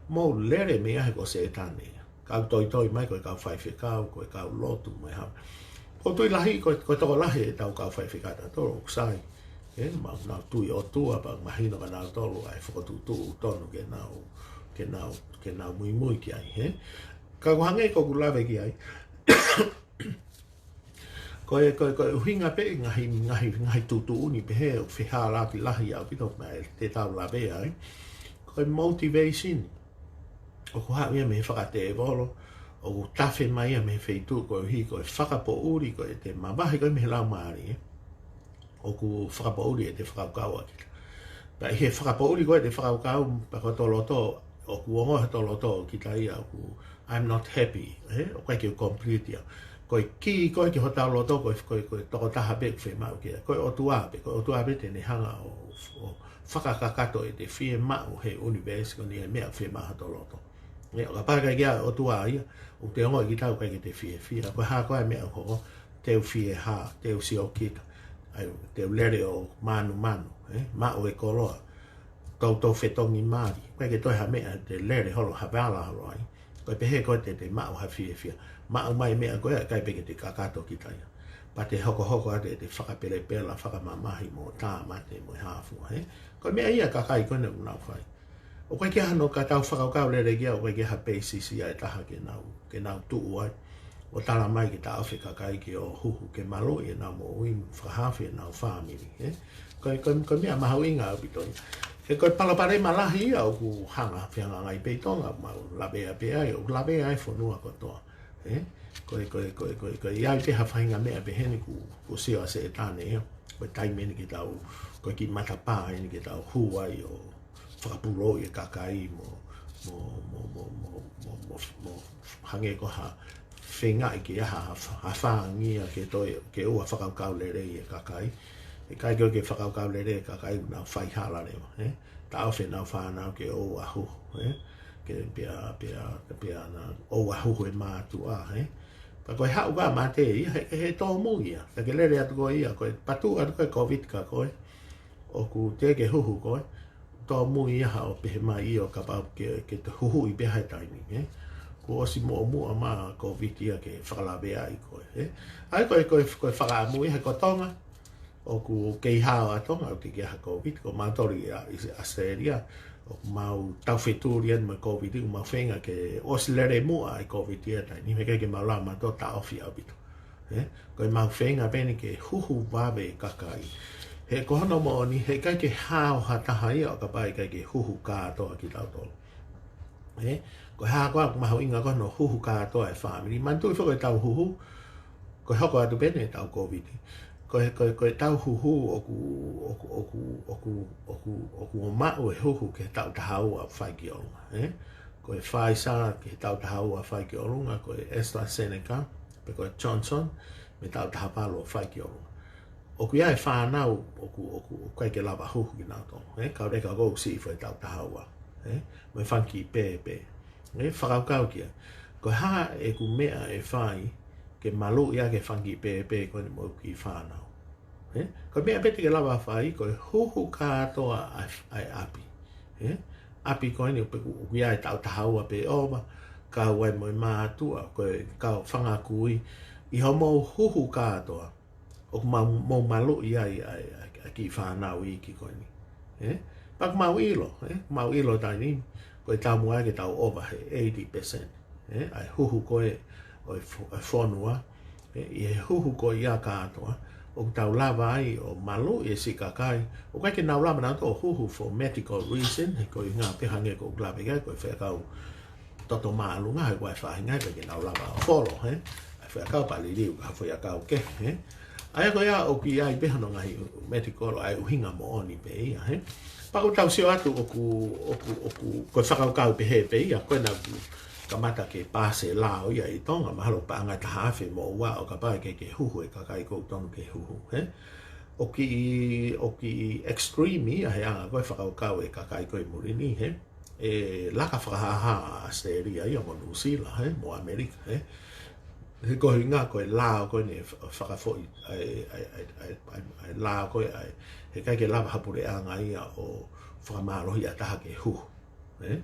Mou lele mei ai he ko Sētane ia. Kau toitoi mai ko e kau faifekau, ko e kau lotu, mo e hā. ʻOku ou tui lahi ko, ko e tokolahi ʻetau kau faifekau ʻatautolu ʻoku sai. Ē, mau nau tui ʻOtua pea mahino kia nautolu ʻa e fokotuʻutuʻu tonu ke nau, ke nau, ke nau muimui ki ai, ē. Ka ʻoku hangē ko ʻeku lave ki ai. Ko e, ko e, ko e ʻuhinga pē ngaahi, ngaahi, ngaahi tuʻutuʻuni pehē ʻoku fehālaaki lahi ʻaupito mei he te tau lave ai. Ko e motivation ʻoku haʻu ia mei he fakatēvolo, ʻoku tafe mai ia mei he feituʻu koeʻuhi ko e fakapoʻuli ko ē te mavahe ko ē mei he laumālie. ʻOku fakapoʻuli ʻete fakakaukau ʻa kita. Pea ʻi he fakapoʻuli ko ē ʻete fakakaukau, pea ko hoto loto, ʻoku ongo hoto loto kita ia ʻoku, I'm not happy, ē? ʻOku ʻikai ke u complete ia. Ko e kī ko ē ki hotau loto, ko e, ko e, ko e tokotaha pē ʻoku fiemaʻu ke, ko e ʻOtua pē, ko e ʻOtua pē te ne hanga ʻo, ʻo fakakakato ʻete fiemaʻu he universe ko eni e meʻa ʻoku fiemaʻu hoto loto. Ē, ʻo kapau ʻikai ke ʻi ai e ʻOtua ia, ʻoku te ongoʻi kita ʻoku ʻikai ke te fiefia. Ko e hā koā e meʻa ʻoku hoko, te u fie hā, te u siokita. ʻAi, te u lele ʻo manumanu, ē? Maʻu e koloa, toutou fetongi mali. ʻOku ʻikai ke toe ha meʻa te lele holo, ha vala holo ai. Ko e pehē ko ē te te maʻu ha fiefia. Maʻu mai e meʻa ko ē, ʻikai pē ke te kakato kita ia. Pea te hokohoko atu ʻete fakapelepela, fakamamahi mo tāmate mo e hā fua, ē? Ko e meʻa ia e kakai ko eni ʻoku nau fai. ʻOku ʻikai ke ʻi ai hano ka tau fakakaukau lelei ki ai, ʻoku ʻikai ke ʻi ai ha basis ia ʻe taha ke nau, ke nau tuʻu ai. ʻO tala mai ke taʻofi e kakai ke ō huhu ke maluʻi ʻenau moʻui, fakahaofi ʻenau fāmili, ē? Ko e, ko e, ko e meʻa mahuʻinga ʻaupito ia. He ko e palopalema lahi ia ʻoku hanga fehangahangai pē ʻi Tonga, mau lavea pē ai, ʻoku lavea ai e fonua kotoa. Ē? Ko e, ko e, ko e, ko e, ko e, ʻi ai pē ha faʻahinga meʻa pehē ni kuo, kuo sio ʻa Sētane ia. Ko e taimi eni ke tau, ko e kiʻi matapā eni ke tau hū ai ʻo fakapūlou e kakai mo, mo, mo hangē ko ha feingaʻi ke ʻi ai ha, ha, ha fāngia ke toe, ke ʻoua fakakaukau lelei e kakai. ʻIkai ke ʻoua ke fakakaukau lelei e kakai ʻoku nau faihala leva, ē? Taʻofi ʻenau fānau ke ʻoua huhu, ē? Ke pea, pea, pea na ʻoua huhu e mātuʻa, ē? Ka ko e haʻu ka mate ia, he, he tōmui ia. Ka ke lele atu ko ia, ko e patu atu ko e COVID kia koe. ʻOku teʻeki ke huhu koe. Tōmui ia haʻo pehē mai ʻio kapau ke, ke te huhuʻi pē ha taimi, ē? Kuo ʻosi muʻomuʻa mai e COVID ia ke fakalaveaʻi koe, ē? ʻA ia ko e, ko e, ko e fakaʻamu ia he ko Tonga. ʻOku kei hao ʻa Tonga, ʻoku teʻeki ke ʻi ai ha COVID, ko mautolu ia ʻi ʻAositelēlia, ʻoku mau taufetuli eni mo e COVID, ʻoku mau feinga ke ʻosi lele muʻa e COVID ia he taimi ni, he ʻikai ke mau lava mautolu ʻo taʻofi ʻaupito. Ē? Ko e mau feinga pē eni ke huhu vave e kakai. He ko hono moʻoni, he ʻikai ke hao ha taha ia ʻo kapau ʻikai ke huhu kātoa kitautolu. Ē, ko e hā koā ʻoku mahuʻinga ko hono huhu kātoa e fāmili. Manatuʻi foki ko e tau huhu, ko e hoko atu pē eni e tau COVID. Ko e, ko e, ko e tau huhu ʻoku, ʻoku, ʻoku, ʻoku, ʻoku, ʻoku ʻo maʻu e huhu ki he taʻu taha ua fai ki ʻolunga, ē? Ko e Pfizer ki he taʻu taha ua fai ki ʻolunga, ko e AstraZeneca, pe ko e Johnson, mei he taʻu taha valu fai ki ʻolunga. ʻOku ʻi ai e fānau, ʻoku, ʻoku, ʻoku ʻikai ke lava huhu kinautolu, ē? Kae ʻoua leva ke ʻosi ʻi he taʻu taha ua, ē? Mo e fanga kiʻi pēpē. Ē, fakakaukau ki ai. Ko e hā ʻeku meʻa ʻe fai, ke maluʻi ʻaki e fanga kiʻi pēpē ko eni mo e kiʻi fānau. Ē? Ko e meʻa pē te ke lava fai, ko e huhu kātoa ʻa e, ʻa e ʻapi. Ē? ʻapi ko eni ʻoku pē ʻoku ʻi ai e taʻu taha ua pē ʻova, kau ai mo e mātuʻa, ko e kau fanga kui, ʻi hoʻomou huhu kātoa, ʻoku mau, mou maluʻi ai ʻa e, ʻa e, ʻa e kiʻi fānau iiki ko eni. Ē? Pea ʻoku mau ʻilo, ē? Mau ʻilo he taimi ni, ko e taumuʻa ke tau ʻova he eighty percent. Ē? ʻA e huhu ko ē ʻo e fo-, ʻo e fonua, ē? ʻI he huhu ko ia kātoa, ʻoku tau lava ai ʻo maluʻi e siʻi kakai, ʻoku ʻikai ke nau lava nautolu ʻo huhu for medical reason, he ko e ʻuhinga pē hangē ko ʻeku lave ki ai, ko e fekau toto māʻolunga, he ko e faʻahinga ia ke nau lava ʻo folo, ē? ʻA e fekau pea liliu, ka fekau ke, ē? ʻA ia ko ia ʻoku ʻi ai pē hono ngaahi medical, ʻa e ʻuhinga moʻoni pē ia, ē? Pea ʻoku tau sio atu ʻoku, ʻoku, ʻoku, ko e fakakaukau pehē pē ia, ko ena ʻoku kamata ke pāsi e lao ia ʻi Tonga, mahalo paʻanga ʻe taha afe mo ua ʻo kapau ʻe ʻikai ke huhu e kakai ʻoku totonu ke huhu, ē? ʻOku kiʻi, ʻoku kiʻi extreme ia he anga ko e fakakaukau e kakai ko ē ʻi muli ni, ē? ʻE laka fakahāhā ʻa ʻAositelēlia ia mo Nuʻusila, ē? Mo ʻAmelika, ē? He ko e ʻuhinga ko e lao ko eni ʻe fa-, fakafoʻi, ʻa e, ʻa e, ʻa e, ʻa e, ʻa e, ʻa e lao ko ē, ʻa e, he ʻikai ke lava ha puleʻanga ia ʻo fakamālohi ʻa taha ke huhu, ē?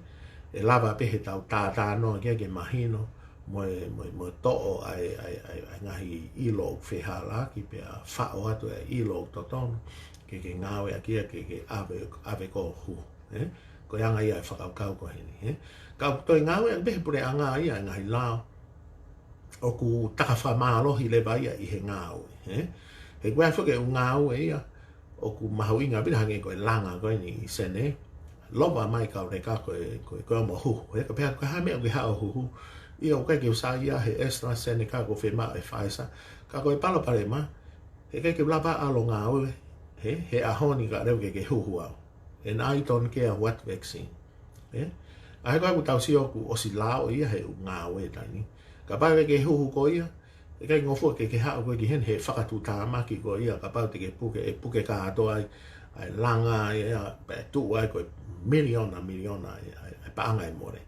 ʻE lava pē he tau tātānoa ki ai ke mahino, mo e, mo e, mo e toʻo ʻa e, ʻa e, ʻa e, ʻa e ngaahi ʻilo ʻoku fehālaaki pea faʻo atu e ʻilo ʻoku totonu, ke, ke ngāueʻaki ia, ke, ke ʻave, ʻave ko e huhu, ē? Ko e anga ia e fakakaukau ko eni, ē? Ka ʻoku toe ngāueʻaki pē he puleʻanga ia e ngaahi lao ʻoku taka fakamālohi leva ia ʻi he ngāue, ē? He ko e ʻai foki e ʻū ngāue ia, ʻoku mahuʻinga pē hangē ko e langa ko eni ʻi Senē, lova mai kau leka ko e, ko e, ko e ʻomi huhu, ē? Ka pehē ko e hā e meʻa ʻoku ke haʻu ʻo huhu, ʻio ʻoku ʻikai ke u saiʻia he AstraZeneca, ʻoku ou fiemaʻu e Pfizer, ka ko e palopalema, he ʻikai ke u lava ʻalu ʻo ngāue, ē? He ʻaho ni ka leva ke ke huhu au. And I don't care what vaccine. Ē? ʻA ia ko ē ʻoku tau sio ʻoku ʻosi lao ia he ʻū ngāue he taimi ni. Kapau ʻe ʻikai ke huhu koe ia, ʻe ʻikai ngofua ke ke haʻu koe ki heni he fakatuʻutāmaki koe ia, kapau te ke puke, ʻe puke kātoa ai, ʻa e langa ia, pea tuʻu ai ko e miliona, miliona, ʻa e, ʻa e, ʻa e paʻanga ʻe mole.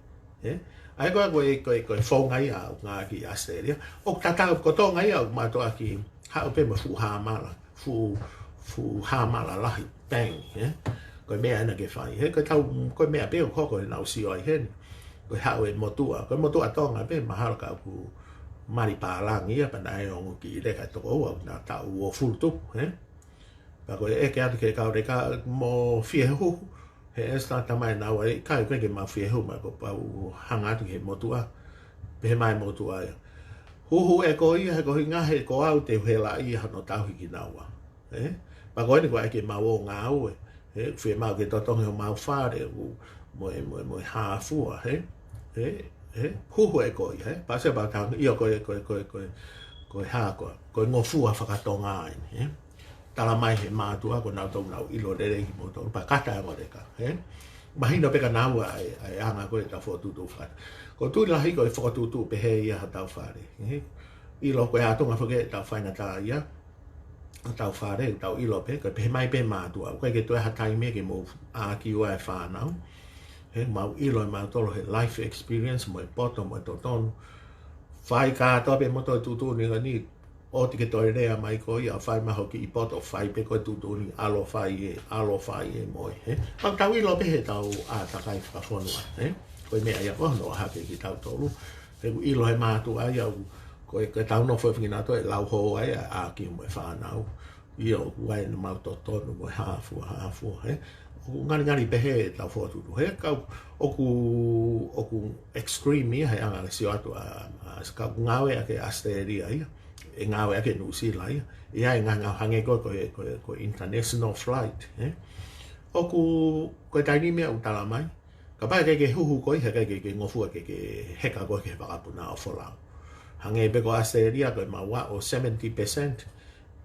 Ē? ʻA ia ko ē, ko e, ko e, ko e founga ia ʻoku ngāueʻaki ʻi ʻAositelēlia. ʻOku tatau ko Tonga ia ʻoku mātuʻaki haʻu pē mo e fuʻu hāmala, fuʻu, fuʻu hāmala lahi, bang, ē? Ko e meʻa ena ke fai, ē? Ko e tau, ko e meʻa pē ʻoku hoko he naʻa ku sio ai heni. Ko e haʻu e motuʻa, ko e motuʻa Tonga pē, mahalo ka ʻoku mali pālangi ia, pea naʻe ongo kiʻi leka toko ua, naʻa taʻu uofulu tupu, ē? Ka ko e ʻeke atu ki he kau leka mo fie huhu, he ʻe sita tamai naua ʻikai, ʻikai ke mau fie huhu mai, kuo pau hanga atu ki he motuʻa, pehē mai motuʻa ia. Huhu ʻe koe ia, he ko e ʻuhinga he ko au te u helaʻia hono tauhi kinaua. Ē? Pea ko eni ko e ʻai ke mau ō ngāue. Ē, fiemaʻu ke totongi homau fale, ʻo, mo e, mo e, mo e hā fua, ē? Ē, ē, huhu ʻe koe ia, ē? Pea sio pea tau, ʻio ko e, ko e, ko e, ko e, ko e hā ko e, ko e ngofua fakatonga eni, ē? Tala mai he mātuʻa ko nautolu naʻa nau ʻilo lelei kimoutolu, pea kata e ngoleka, ē? Mahino pē kia naua ʻa e, ʻa e anga ko ē ʻetau fokotuʻutuʻu fale. Ko e tui lahi ko e fokotuʻutuʻu pehē ia hotau fale, ē? ʻIlo ko e ʻatunga foki ʻetau faingataʻaʻia hotau fale, ʻoku tau ʻilo pē, ko e pehē mai pē mātuʻa, ʻoku ʻikai ke toe ʻi ai ha taimi ke mou ʻākiu ai e fānau. He mau ʻilo ʻe mautolu he life experience, mo e poto, mo e totonu. Fai kātoa pē moutolu e tuʻutuʻuni ko eni, ʻoua te ke toe lea mai koe ia, fai mai hoʻo kiʻi poto, fai pē ko e tuʻutuʻuni, ʻalu ʻo fai ē, ʻalu ʻo fai ē mo e, ē. Pea ʻoku tau ʻilo pē he tau ʻātakai fakafonua, ē. Ko e meʻa ia ko hono ʻohake kitautolu. He ʻoku ʻilo he mātuʻa ia, ʻoku, ko e, ko e tau nofo e fingina toe lau hou ai, ʻa, ʻākiu mo e fānau. ʻIo, ʻoku ʻi ai ʻenau totonu mo e hā fua, hā fua, ē. ʻOku ngalingali pehē ʻetau fokotuʻutuʻu. He ka ʻoku, ʻoku extreme ia he anga ke sio atu ʻa, ʻa, ka ʻoku ngāueʻaki ʻe ʻAositelēlia ia, ʻe ngāueʻaki ʻe Nuʻusila ia. ʻI ai e ngaahi ngāue hangē ko e, ko e, ko e, ko e international flight, ē. ʻOku, ko e taimi ni meʻa ʻoku tala mai. Kapau ʻe ʻikai ke huhu koe, he ʻikai ke, ke ngofua ke, ke heka koe ki he vakapuna ʻo folau. Hangē pē ko ʻAositelēlia, ko e mau aʻu seventy percent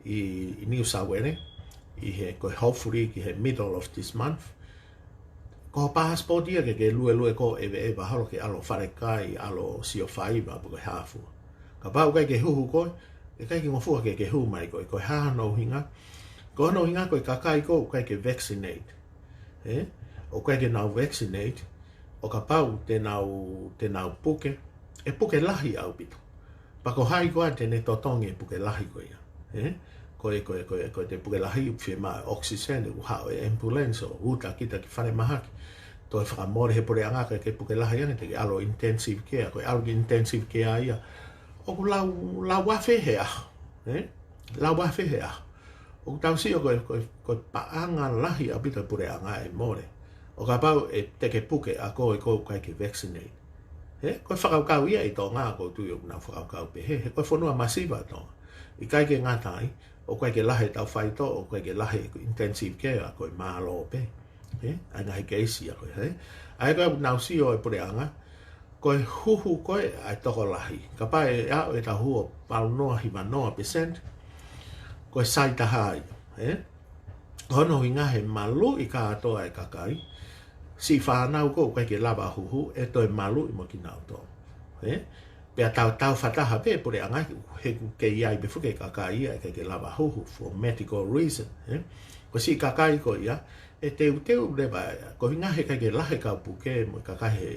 ʻi, ʻi New South Wales, ʻi he, ko e hopefully ki he middle of this month. Ko e passport ia ke, ke luelue koe ʻeveʻeva holo ke ʻalu ʻo falekai, ʻalu ʻo sio faiva, pe ko e hā fua. Kapau ʻe ʻikai ke huhu koe, ʻe ʻikai ke ngofua ke, ke huhu mai koe, ko e hā hono ʻuhinga. Ko hono ʻuhinga ko e kakai ko ē ʻoku ʻikai ke vaccinate. Ē? ʻOku ʻikai ke nau vaccinate, ʻo kapau te nau, te nau puke, ʻe puke lahi ʻaupito. Pea ko hai koā te ne totongi e puke lahi ko ia? Ē? Ko e, ko e, ko e, ko e te puke lahi ʻoku fiemaʻu e oxygen, ʻoku haʻu e ambulance ʻo uta kita ki falemahaki. toe fakamole he puleʻanga ke, ke puke lahi ange, te ke ʻalu ʻo intensive care, ko e ʻalu ki intensive care ia. ʻOku lau, lau afe he ʻaho, ē? Lau afe he ʻaho. ʻOku tau sio ko e, ko e, ko e paʻanga lahi ʻaupito e puleʻanga ʻe mole ʻo kapau ʻe te ke puke ʻa koe ʻoku ʻikai ke vaccinate. Ē? Ko e fakakaukau ia ʻi Tonga ʻoku ou tui ʻoku nau fakakaukau pehē, he ko e fonua masiva ʻa Tonga. ʻIkai ke ngata ai, ʻoku ʻikai ke lahi ʻetau faitoʻo, ʻoku ʻikai ke lahi e intensive care, ko e mālō pē. Ē? ʻA e ngaahi keisi ʻa koe, ē? ʻA ia ko e ʻoku nau sio e puleʻanga, ko e huhu ko ē ʻa e tokolahi. Kapau ʻe aʻu ʻetau huhu ʻo valu noa, hiva noa percent, ko e sai taha ia, ē? Ko hono ʻuhinga he maluʻi kātoa e kakai, siʻi fānau ko ē ʻoku ʻikai ke lava huhu, ʻe toe maluʻi mo kinautolu. Ē? Pea tau, tau fakataha pē puleʻanga he ʻoku kei ʻi ai pē foki e kakai ia ʻe ʻikai ke lava huhu for medical reason, ē? Ko e siʻi kakai ko ia, ʻe teuteu leva, ko e ʻuhinga he ʻikai ke lahi e kau puke mo e kakai he,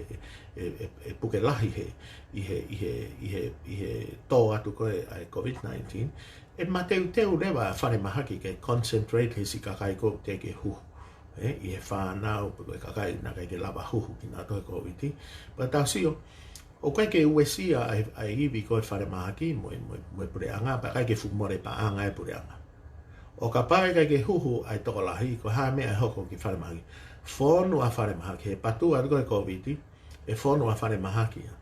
ʻe, ʻe, ʻe puke lahi he, ʻi he, ʻi he, ʻi he, ʻi he tō atu ko ē ʻa e COVID nineteen, ʻe mateuteu leva falemahaki ke concentrate he siʻi kakai ko ē ʻoku teʻeki huhu. Ē, ʻi he fānau, pe ko e kakai naʻe ʻikai ke lava huhu kinautolu he COVID. Pea tau sio, ʻoku ʻikai ke uesia ʻa e, ʻa e ivi ko ē falemahaki mo e, mo e, mo e puleʻanga, pea ʻikai ke fuʻu mole paʻanga e puleʻanga. ʻO kapau ʻe ʻikai ke huhu ʻa e tokolahi, ko e hā e meʻa ʻe hoko ki falemahaki? Fonu ʻa falemahaki, he patu atu ko ē COVID, ʻe fonu ʻa falemahaki ia.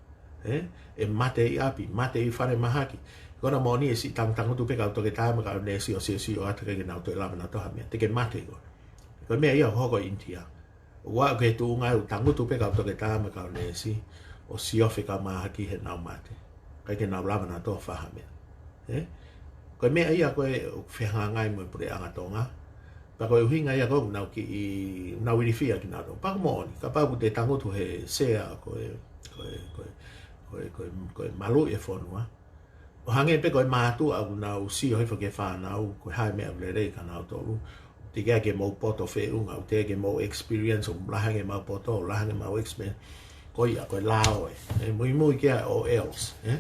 Ē? ʻE mate ʻi ʻapi, mate ʻi falemahaki. Ko hono moʻoni ʻe siʻi tangutangutu pē kau toketā mo e kau neesi ʻo siosio atu ʻikai ke nau toe lava nautolu ha meʻa. Te ke mate koe. Ko e meʻa ia ʻoku hoko ʻi ʻInitia. ʻOku aʻu ki he tuʻunga ʻoku tangutu pē kau toketā mo e kau neesi ʻo siofi e kau mahaki heʻenau mate. ʻIkai ke nau lava nautolu ʻo fai ha meʻa. Ē? Ko e meʻa ia ko ē ʻoku fehangahangai mo e puleʻanga Tonga. Pea ko e ʻuhinga ia ko ē ʻoku nau kiʻi, nau ilifia kinautolu. Pea ko e moʻoni, kapau ʻoku te tangutu he sea ko e, ko e, ko e, ko e, ko e, ko e maluʻi e fonua. ʻO hangē pē ko e mātuʻa ʻoku nau sio hifo ki he fānau, ko e hā e meʻa ʻoku lelei kia nautolu. Teʻeki ai ke mou poto feʻunga, ʻoku teʻeki ke mou experience, ʻoku lahi ange ʻemau poto, lahi ange ʻemau experience. Ko ia, ko e lao ē. ʻE muimui ki ai ʻo else, ē?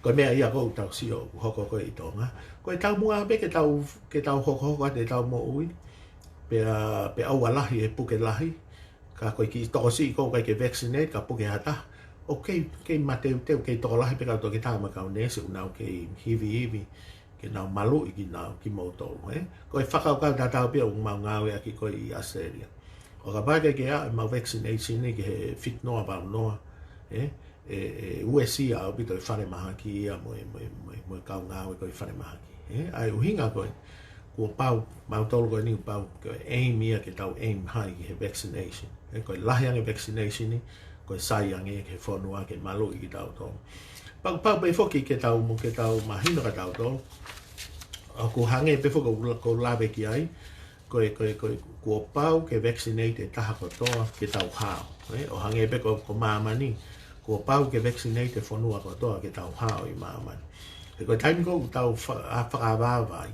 Ko e meʻa ia ʻoku tau sio ʻoku hoko ko ē ʻi Tonga. Ko e taumuʻa pē ke tau, ke tau hokohoko atu ʻetau moʻui. Pea, pea ʻoua lahi e puke lahi. Ka ko e kiʻi tokosiʻi ko ē ʻoku ʻikai ke vaccinate, ka puke ha taha. ʻOku kei, kei mateuteu, kei tokolahi pē kau toketā mo e kau neesi ʻoku nau kei hivihivi ke nau maluʻi kinau, kimoutolu, ē? Ko e fakakaukau tatau pē ʻoku mau ngāueʻaki ko ē ʻi Australia. ʻO kapau ʻe ʻikai ke aʻu ʻemau vaccination ni ki he fitu noa, valu noa, ē? ʻE, ʻe uesia ʻaupito e falemahaki ia mo e, mo e, mo e, mo e kau ngāue ko ē ʻi falemahaki. Ē, ʻa e ʻuhinga ko ē, kuo pau, mautolu ko eni kuo pau, ko e aim ia ke tau aim high ki he vaccination. Ē, ko e lahi ange vaccination ni, ko e sai ange ki he fonua ke maluʻi kitautolu. Pea kuo pau pē foki ke tau mo, ke tau mahino kia tautolu. ʻOku hangē pē foki ko ʻeku lave ki ai, ko e, ko e, ko e, kuo pau ke vaccinate e taha kotoa ke tau hao. Ē, ʻo hangē pē ko, ko māmani, kuo pau ke vaccinate e fonua kotoa ke tau hao ʻi māmani. He ko e taimi ko ē ʻoku tau fa-, ʻa, fakaavaava ai,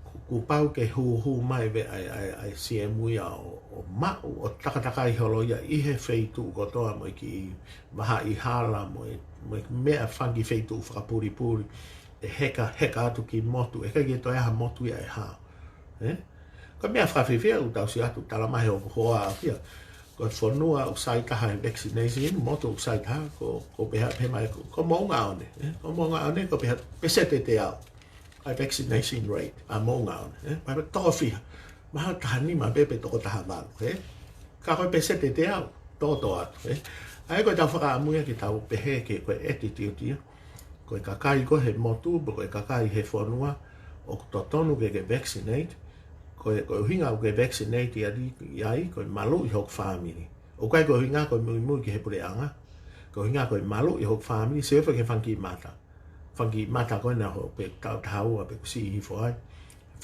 kuo, kuo pau ke huhu mai pē ʻa e, ʻa e, ʻa e C M ia ʻo, ʻo maʻu, ʻo takatakai holo ia ʻi he feituʻu kotoa mo e kiʻi vahaʻa hala mo e, mo e meʻa fanga kiʻi feituʻu fakapulipuli, ʻe heka, heka atu ki motu, ʻe ʻikai ke toe ʻi ai ha motu ia ʻe hao. Ē? Ko e meʻa fakafiefia ʻoku tau sio atu, talamai ʻe hoku hoa ʻaʻaku ia, ko e fonua ʻoku sai taha he vaccination, motu ʻoku sai taha, ko, ko Pehē, Pehē mai ko, ko Moʻunga ʻAone, ē? Ko Moʻunga ʻAone, ko e pehē, peseti ʻe teau ʻa e vaccination rate ʻa Moʻunga ʻAone, ē? Pea toko fiha, mahalo taha nima pē pe toko taha valu, ē? Ka ko e peseti ʻe teau, toto atu, ē? ʻA ia ko ʻetau fakaʻamu ia ke tau pehē ke ko e attitude ia, ko e kakai ko ē he motu, pe ko e kakai he fonua, ʻoku totonu ke ke vaccinate, ko e, ko e ʻuhinga ʻoku ke vaccinate ia ʻi ai, ko e maluʻi hoku fāmili. ʻOku ʻikai ko e ʻuhinga ko e muimui ki he puleʻanga, ko e ʻuhinga ko e maluʻi hoku fāmili, sio hifo ki he fanga kiʻi mata. Fanga kiʻi mata ko ē naʻa hoko pe taʻu taha ua pe kuo siʻi hifo ai.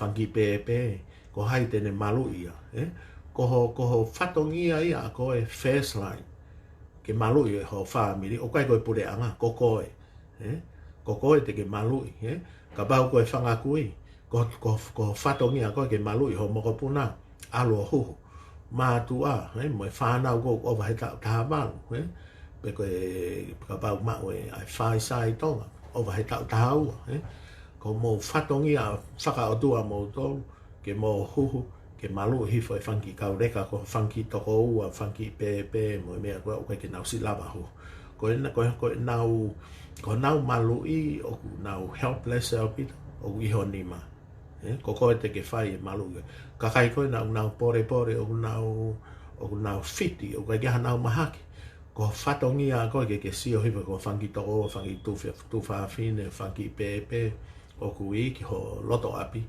Fanga kiʻi pēpē, ko hai te ne maluʻi ia, ē? Ko ho, ko ho fatongia ia ʻa koe first line ke maluʻi ho fāmili, ʻoku ʻikai ko e puleʻanga, ko koe, ē? Ko koe te ke maluʻi, ē? Kapau ko e fanga kui, ko, ko, ko ho fatongia ʻa koe ke maluʻi ho mokopuna, ʻalu ʻo huhu. Mātuʻa, ē? Mo e fānau ko ē ʻoku ʻova he taʻu taha valu, ē? Pe ko e, kapau maʻu e, ʻa e Pfizer ʻi Tonga, ʻova he taʻu taha ua, ē? Ko hoʻomou fatongia fakaʻotua moutolu, ke mou huhu, ke maluʻi hifo e fanga kiʻi kauleka, ko e fanga kiʻi tokoua, fanga kiʻi pēpē, mo e meʻa ko ē ʻoku ʻikai ke nau siʻi lava hū. Ko e na-, ko e, ko e nau, ko honau maluʻi, ʻoku nau helpless ʻaupito, ʻoku ʻi ho nima. Ē, ko koe te ke fai e maluʻi. Kakai ko ē naʻa nau polepole, ʻoku nau, ʻoku nau fiti, ʻoku ʻikai ke ʻi ai hanau mahaki. Ko e fatongia ko ē ke, ke sio hifo ko e fanga kiʻi tokoua, fanga kiʻi tufa-, tuofefine, fanga kiʻi pēpē, ʻoku iiki ho loto ʻapi,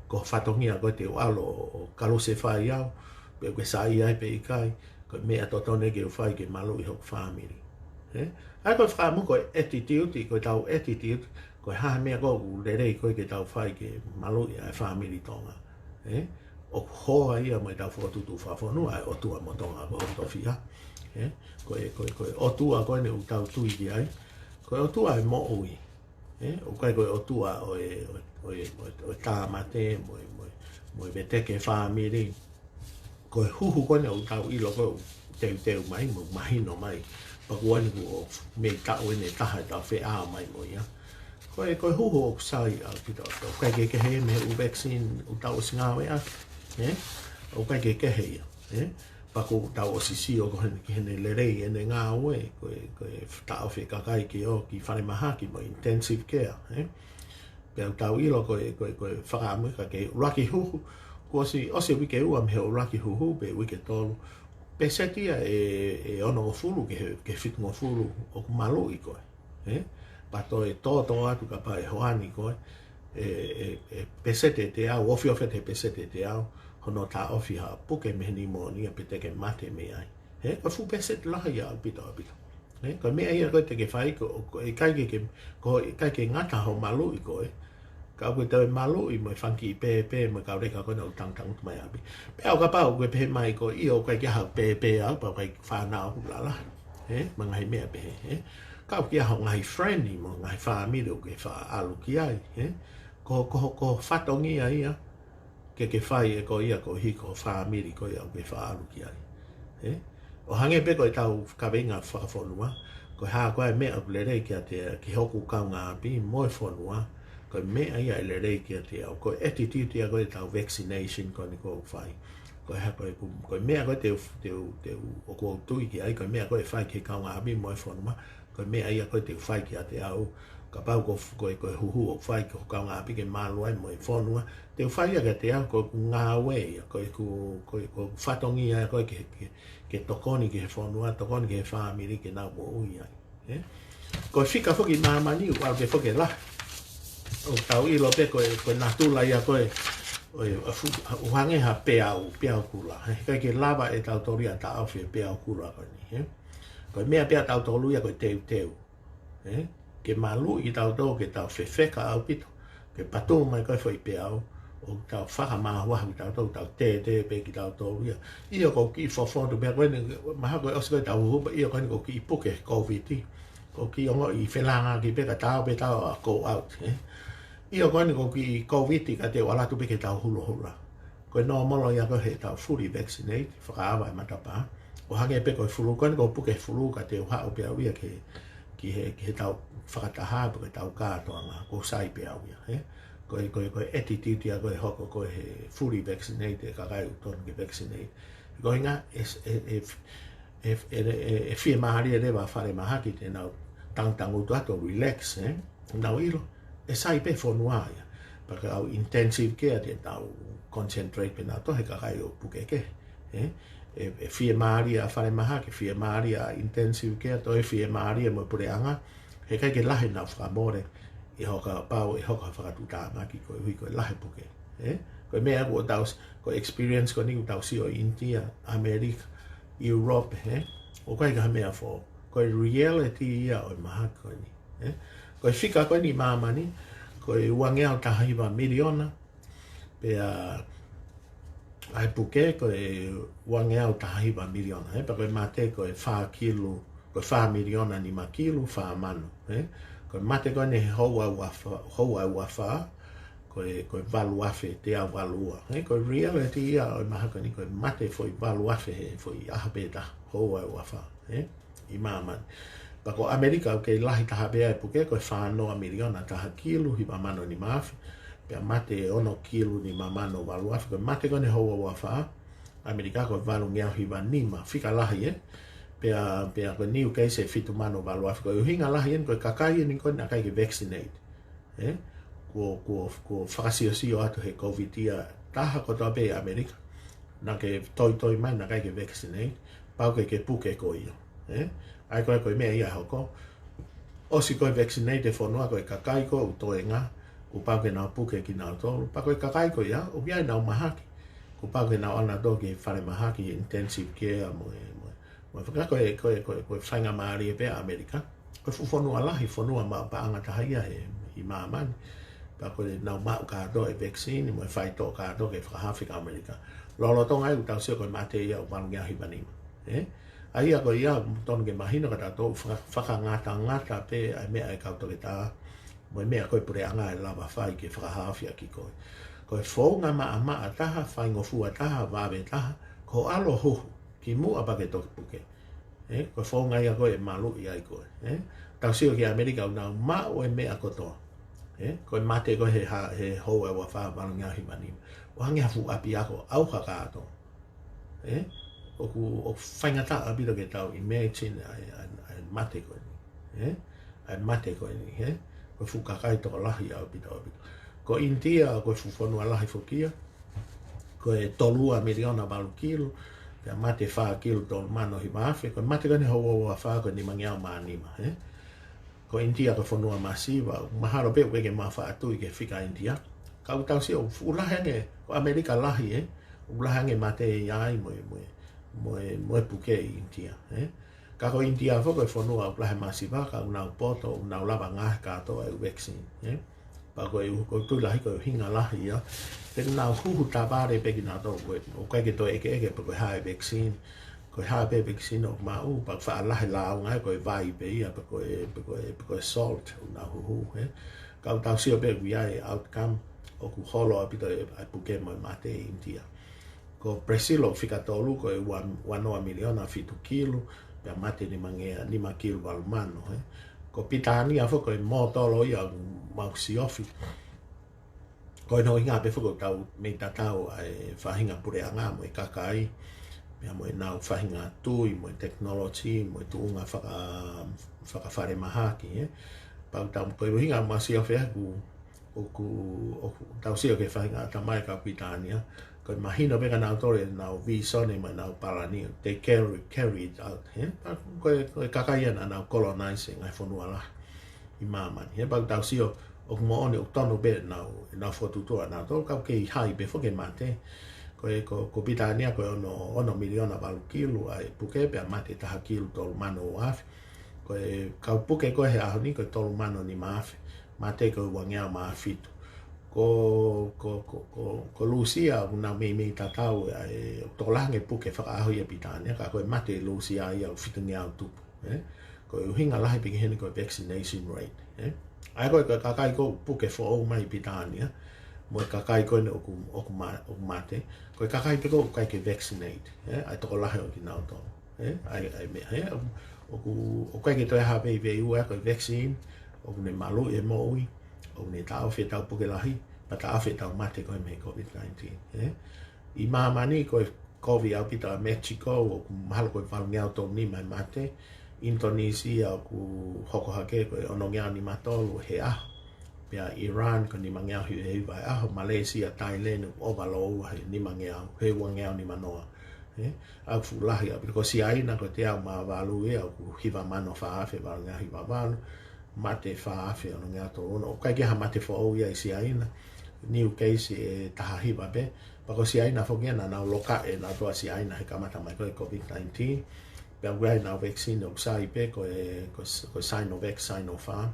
ko e fatongia ko ē te u ʻalu ʻo kalusefai au, pe ʻoku ke saiʻia ai pe ʻikai, ko e meʻa totonu ke u fai ke maluʻi hoku fāmili. Ē? ʻA ia ko e fakaʻamu ko e attitude, ko ʻetau attitude, ko e hā e meʻa ko ē ʻoku lelei ko ē ke tau fai ke maluʻi ʻa e fāmili Tonga. Ē? ʻOku hoa ia mo ʻetau fokotuʻutuʻu fakafonua, ʻa e ʻOtua mo Tonga ko hono tofiʻa. Ē? Ko e, ko e, ko e ʻOtua ko eni ʻoku tau tui ki ai. Ko e ʻOtua ʻo e moʻui. Ē, ʻoku ʻikai ko e ʻOtua ʻo e, ʻo e, ʻo e, ʻo e, ʻo e tāmate, mo e, mo e, mo e veteki e fāmili. Ko e huhu ko eni ʻoku tau ʻilo ko ē ʻoku teuteu mai, mo mahino mai. Pea ko eni kuo mei taʻu eni ʻe taha ʻetau feʻao mai mo ia. Ko e, ko e huhu ʻoku sai ʻaupito. ʻOku ʻikai ke kehe mei he ʻū vaccine ʻoku tau ʻosi ngāueʻaki. Ē? ʻOku ʻikai ke kehe ia. Ē? Pea kuo tau ʻosi sio ko eni ki heʻene lelei ʻene ngāue, ko e, ko e taʻofi e kakai ke ō ki falemahaki mo intensive care, ē? Pea ʻoku tau ʻilo ko e, ko e, ko e fakaʻamu ka ke ʻuluaki huhu, kuo ʻosi, ʻosi e uike ua mei he ʻuluaki huhu, pe uike tolu. Peseti ia ʻe, ʻe onongofulu ki he, ki he fitungofulu ʻoku maluʻi ko ē. Ē? Pea toe tōtō atu kapau ʻe hoani ko ē, ʻe, ʻe, ʻe peseti ʻe teau, ofiofi atu he peseti ʻe teau, hono taʻofi ha puke mei he nimonia pe te ke mate mei ai. Ē? Ko e fuʻu peseti lahi ia ʻaupito, ʻaupito. Ē? Ko e meʻa ia ko ē te ke fai ko, ko e ʻikai ke, ke, ko e ʻikai ke ngata hoʻo maluʻi ko ē. Ka ʻoku ke toe maluʻi mo e fanga kiʻi pēpē mo e kauleka ko ena ʻoku tangutangutu mai ʻapi. Pea ʻo kapau ʻoku ke pehē mai ko ē ʻoku ʻikai ke ʻi ai haʻaku pēpē au, pea ʻoku ʻikai ke fanau ʻoku lalahi. Ē? Mo e ngaahi meʻa pehē, ē? Ka ʻoku ʻi ai haʻo ngaahi friend mo e ngaahi fāmili ʻoku ke faʻa ʻalu ki ai, ē? Ko, ko, ko e fatongia ia, ke ke fai ʻe koe ia koeʻuhi ko e fāmili ko ia ʻoku ke faʻa ʻalu ki ai. Ē? ʻO hangē pē ko ʻetau kaveinga fakafonua, ko e hā ko ā e meʻa ʻoku lelei kiate, ki hoku kaungāʻapi mo e fonua, ko e meʻa ia ʻe lelei kiate au, ko e attitude ia ko ē ʻetau vaccination ko eni ʻoku fai. Ko e hā ko ē, ko e meʻa ko ē te u, te u, te u, ʻoku ou tui ki ai, ko e meʻa ko ē ʻe fai ki he kaungāʻapi mo e fonua, ko e meʻa ia ko ē te u fai kiate au, kapau ko, ko e, ko e huhu ʻoku fai ki hoku kaungāʻapi ke malu ai mo e fonua, te u fai ia kiate au, ko ʻeku ngāue ia, ko ʻeku, ko e, ko ʻeku fatongia ia ko ē ke, ke, ke tokoni ki he fonua, tokoni ki he fāmili ke nau moʻui ai. Ē? Ko e fika foki ʻi māmani, ʻoku ʻalu pē foki ʻo lahi. ʻOku tau ʻilo pē ko e, ko e natula ia ko ē, ʻo e, ʻa fu-, ʻoku hangē ha peau, peau kula. Ē? ʻIkai ke lava ʻe tautolu ia ʻo taʻofi e peau kula ko eni, ē? Ko e meʻa pē ʻa tautolu ia ko e teuteu. Ē? Ke maluʻi kitautolu ke tau fefeka ʻaupito. Ke patū mai ko ē foʻi peau, ʻo tau fakamāuha kitautolu, tau tētē pē kitautolu ia. ʻIo ko e kiʻi fofonga pē ko eni, mahalo ko e ʻosi ko ē ʻetau huhu, ʻio ko eni ko e kiʻi puke Covid. Ko e kiʻi ongoʻi felāngaaki pē ka tau pē tau ʻa go out, ē? ʻIo ko eni ko e kiʻi Covid ka te u ʻalu atu pē ke tau hulohula. Ko e nōmolo ia ko ē heʻetau fully vaccinate, fakaava e matapā. ʻO hangē pē ko e flu, ko eni ko e puke flu ka te u haʻu pē au ia ke, ki he, ki heʻetau fakataha, pe ko ʻetau kātoanga, ʻoku sai pē au ia, ē? Ko e, ko e, ko e attitude ia ko ē ʻe hoko ko ē he fully vaccinate, e kakai ʻoku totonu ke vaccinate. Ko e ʻuhinga, ʻe, ʻe, ʻe, ʻe, ʻe, ʻe, ʻe fiemālie leva falemahaki te nau tangutangutu atu, relax, ē? Nau ʻilo, ʻe sai pē fonua ia. Pea ko e ʻū intensive care te nau concentrate pē nautolu he kakai ʻoku puke kehe. Ē? ʻE, ʻe fiemālie ʻa falemahaki, fiemālie ʻa intensive care, toe fiemālie mo e puleʻanga, heʻikai ke lahi ʻenau fakamole, ʻi he kapau ʻe hoko ha fakatuʻutāmaki koeʻuhi ko e lahi puke. Ē? Ko e meʻa ʻoku tau s-, ko e experience ko eni ʻoku tau sio ʻi India, ʻAmelika, Europe, ē? ʻOku ʻikai ko ha meʻa foʻou. Ko e reality ia ʻo e mahaki ko eni. Ē? Ko e fika ko eni ʻi māmani, ko e uangeau taha hiva miliona, pea ʻa e puke ko e uangeau taha hiva miliona, ē? Pea ko e mate ko e fā kilu, ko e fā miliona nima kilu, fā mano, ē? Ko e mate ko eni he houa ua fā, houa ua fā, ko e, ko e valu afe teau valu ua, ē? Ko e reality ia ʻo e mahaki ko eni, ko e mate foʻi valu afe he foʻi ʻaho pē taha, houa ua fā, ē? ʻI māmani. Pea ko ʻAmelika ʻoku kei lahi taha pē ʻa e puke, ko e fā noa miliona taha kilu, hiva mano nima afe. Pea mate ono kilu nima mano valu afe, ko e mate ko eni houa ua fā ʻAmelika ko e valungeau hiva nima, fika lahi, ē? Pea, pea ko e new case ʻe fitu mano valu afe. Ko e ʻuhinga lahi eni, ko e kakai eni ko ē naʻe ʻikai ke vaccinate, ē? Kuo, kuo, kuo fakasiosio atu he Covid ia, taha kotoa pē ʻi ʻAmelika naʻa ke toitoi mai naʻe ʻikai ke vaccinate, pau ke ke puke koe ia, ē? ʻA ia ko e, ko e meʻa ia ʻe hoko. ʻOsi ko e vaccinate e fonua, ko e kakai ko ē ʻoku toenga, kuo pau ke nau puke kinautolu. Pea ko e kakai ko ia, ʻoku ʻi ai ʻenau mahaki, kuo pau ke nau ʻalu nautolu ki he falemahaki, intensive care, mo e, mo e, mo e faka-, ko e, ko e, ko e, ko e faingamālie pē ʻa ʻAmelika. Ko e fuʻu fonua lahi, fonua maʻu paʻanga taha ia he, ʻi māmani. Pea ko ʻenau maʻu kātoa e vaccine, mo e faitoʻo kātoa ke fakahaofi ki ʻAmelika. Lolotonga ia ʻoku tau sio ko e mate ia ʻoku valungeau hiva nima, ē? ʻA ia ko ia, totonu ke mahino kiate kitautolu, faka-, fakangatangata pē ʻa e meʻa ʻa e kau toketā, mo e meʻa ko ē puleʻanga ʻe lava fai ke fakahaofi ʻaki koe. Ko e founga maʻamaʻa taha, faingofua taha, vave taha, ko hoʻo ʻalu ʻo huhu kimuʻa pea ke toki puke. Ē, ko e founga ia ko ē ʻe maluʻi ai koe, ē? Tau sio ki ʻAmelika ʻoku nau maʻu e meʻa kotoa. Ē, ko e mate ko ē he ha-, he houa ua fā valungeau hiva nima, ʻo hangē ha fuʻu ʻapiako, ʻauha kātoa. Ē, ʻoku, ʻoku faingataʻa ʻaupito ke tau imagine ʻa e, ʻa e, ʻa e mate ko eni. Ē, ʻa e mate ko eni, ē? Ko e fuʻu kakai tokolahi ʻaupito, ʻaupito. Ko ʻInitia, ko e fuʻu fonua lahi foki ia, ko e tolu ua miliona valu kilu, pea mate fā kilu tolu mano hiva afe, ko e mate ko eni houa ua fā ko e nimangeau mā nima, ē? Ko ʻInitia ko e fonua masiva, mahalo pē ʻoku ʻikai ke mau faʻa tui ki he fika ʻInitia. Ka ʻoku tau sio, ʻoku lahi ange, ko ʻAmelika lahi, ē? ʻOku lahi ange mate ia ai mo e, mo e, mo e, mo e puke ʻi ʻInitia, ē? Ka ko ʻInitia foki ko e fonua ʻoku lahi masiva, ka ʻoku nau poto, ʻoku nau lava ngaohi kātoa e vaccine, ē? Pea ko e ʻu-, ko e tui lahi ko e ʻuhinga lahi ia. Te nau huhu tavale pē kinautolu, ko e, ʻoku ʻikai ke toe ʻekeʻeke pe ko e hā e vaccine. Ko e hā pē vaccine ʻoku maʻu, pea faʻa lahi lāunga ai, ko e vai pē ia, pe ko e, pe ko e, pe ko e salt, ʻoku nau huhu, ē? Ka ʻoku tau sio pē ʻoku ʻi ai e outcome, ʻoku holo ʻaupito e, ʻa e puke mo e mate ʻi ʻInitia. Ko Brazil ʻoku fika tolu, ko e ua, ua noa miliona fitu kilu, pea mate nimangea, nima kilu valu mano, ē. Ko Pilitānia foki ko e mōtolo ia ʻoku mau siofi. Ko hono ʻuhinga pē foki ʻoku tau mei tatau ʻa e faʻahinga puleʻanga mo e kakai, pea mo ʻenau faʻahinga tui, mo e technology, mo e tuʻunga faka-, fakafalemahaki, ē. Pea ʻoku tau, ko e ʻuhinga mau siofi ʻaku, ʻoku, ʻoku tau sio ki he faʻahinga ʻatamai ʻa Pilitānia, ko e mahino pē kia nautolu ʻenau vīsone mo ʻenau palani, they carry, carry it out, ē? Pea ko e, ko e kakai ia naʻa nau colonize e ngaahi fonua lahi ʻi māmani, ē? Pea ʻoku tau sio, ʻoku moʻoni ʻoku tonu pē ʻenau, ʻenau fokotuʻutuʻu ʻanautolu, ka ʻoku kei hai pē foki e mate. Ko e, ko, ko Pilitānia ko e ono, ono miliona valu kilu ʻa e puke, pea mate taha kilu tolu mano ua afe. Ko e kau puke ko ē he ʻaho ni ko e tolu mano nima afe, mate ko e uangeau mā fitu. Ko, ko, ko, ko, ko Lūsia ʻoku nau meimei tatau, ʻa e, ʻoku tokolahi ange puke fakaʻaho ia ʻi Pilitānia, ka ko e mate ʻi Lūsia ia ʻoku fitungeau tupu, ē? Ko e ʻuhinga lahi pē ki heni ko e vaccination rate, ē? ʻA ia ko e, ko e kakai ko ē ʻoku puke foʻou mai ʻi Pilitānia, mo e kakai ko eni ʻoku, ʻoku ma-, ʻoku mate, ko e kakai pē ko ē ʻoku ʻikai ke vaccinate, ē? ʻA e tokolahi ʻo kinautolu, ē? ʻA e, ʻa e meʻa, ē? ʻOku, ʻoku ʻikai ke toe hā pē ʻi veiua ko e vaccine, ʻoku ne maluʻi e moʻui, ʻoku ne taʻofi e tau puke lahi, pea taʻofi e tau mate ko ē mei he Covid nineteen, ē? ʻI māmani ko e kovi ʻaupito ʻa Mexico, ʻoku mahalo ko e valungeau tolu nima e mate. Indonesia ʻoku hoko hake ko e onongeau nima tolu he ʻaho. Pea Iran ko e nimangeau hiva hiva e ʻaho. Malaysia, Thailand, ʻoku ʻova lōua he nimangeau, he uangeau nima noa. Ē? ʻA ia ʻoku fuʻu lahi ʻaupito. Ko Siaina ko e teau mā valu ia, ʻoku hiva mano fā afe, valungeau hiva valu. Mate fā afe onongeau tolu ono. ʻOku ʻikai ke ha mate foʻou ia ʻi Siaina. New case ʻe taha hiva pē. Pea ko Siaina foki ia naʻa nau loka e nautolu ʻa Siaina he kamata mai ko e Covid nineteen. Pea ʻoku ʻi ai ʻenau vaccine ʻoku sai pē ko e, ko, ko e Sinovac, Sinopharm.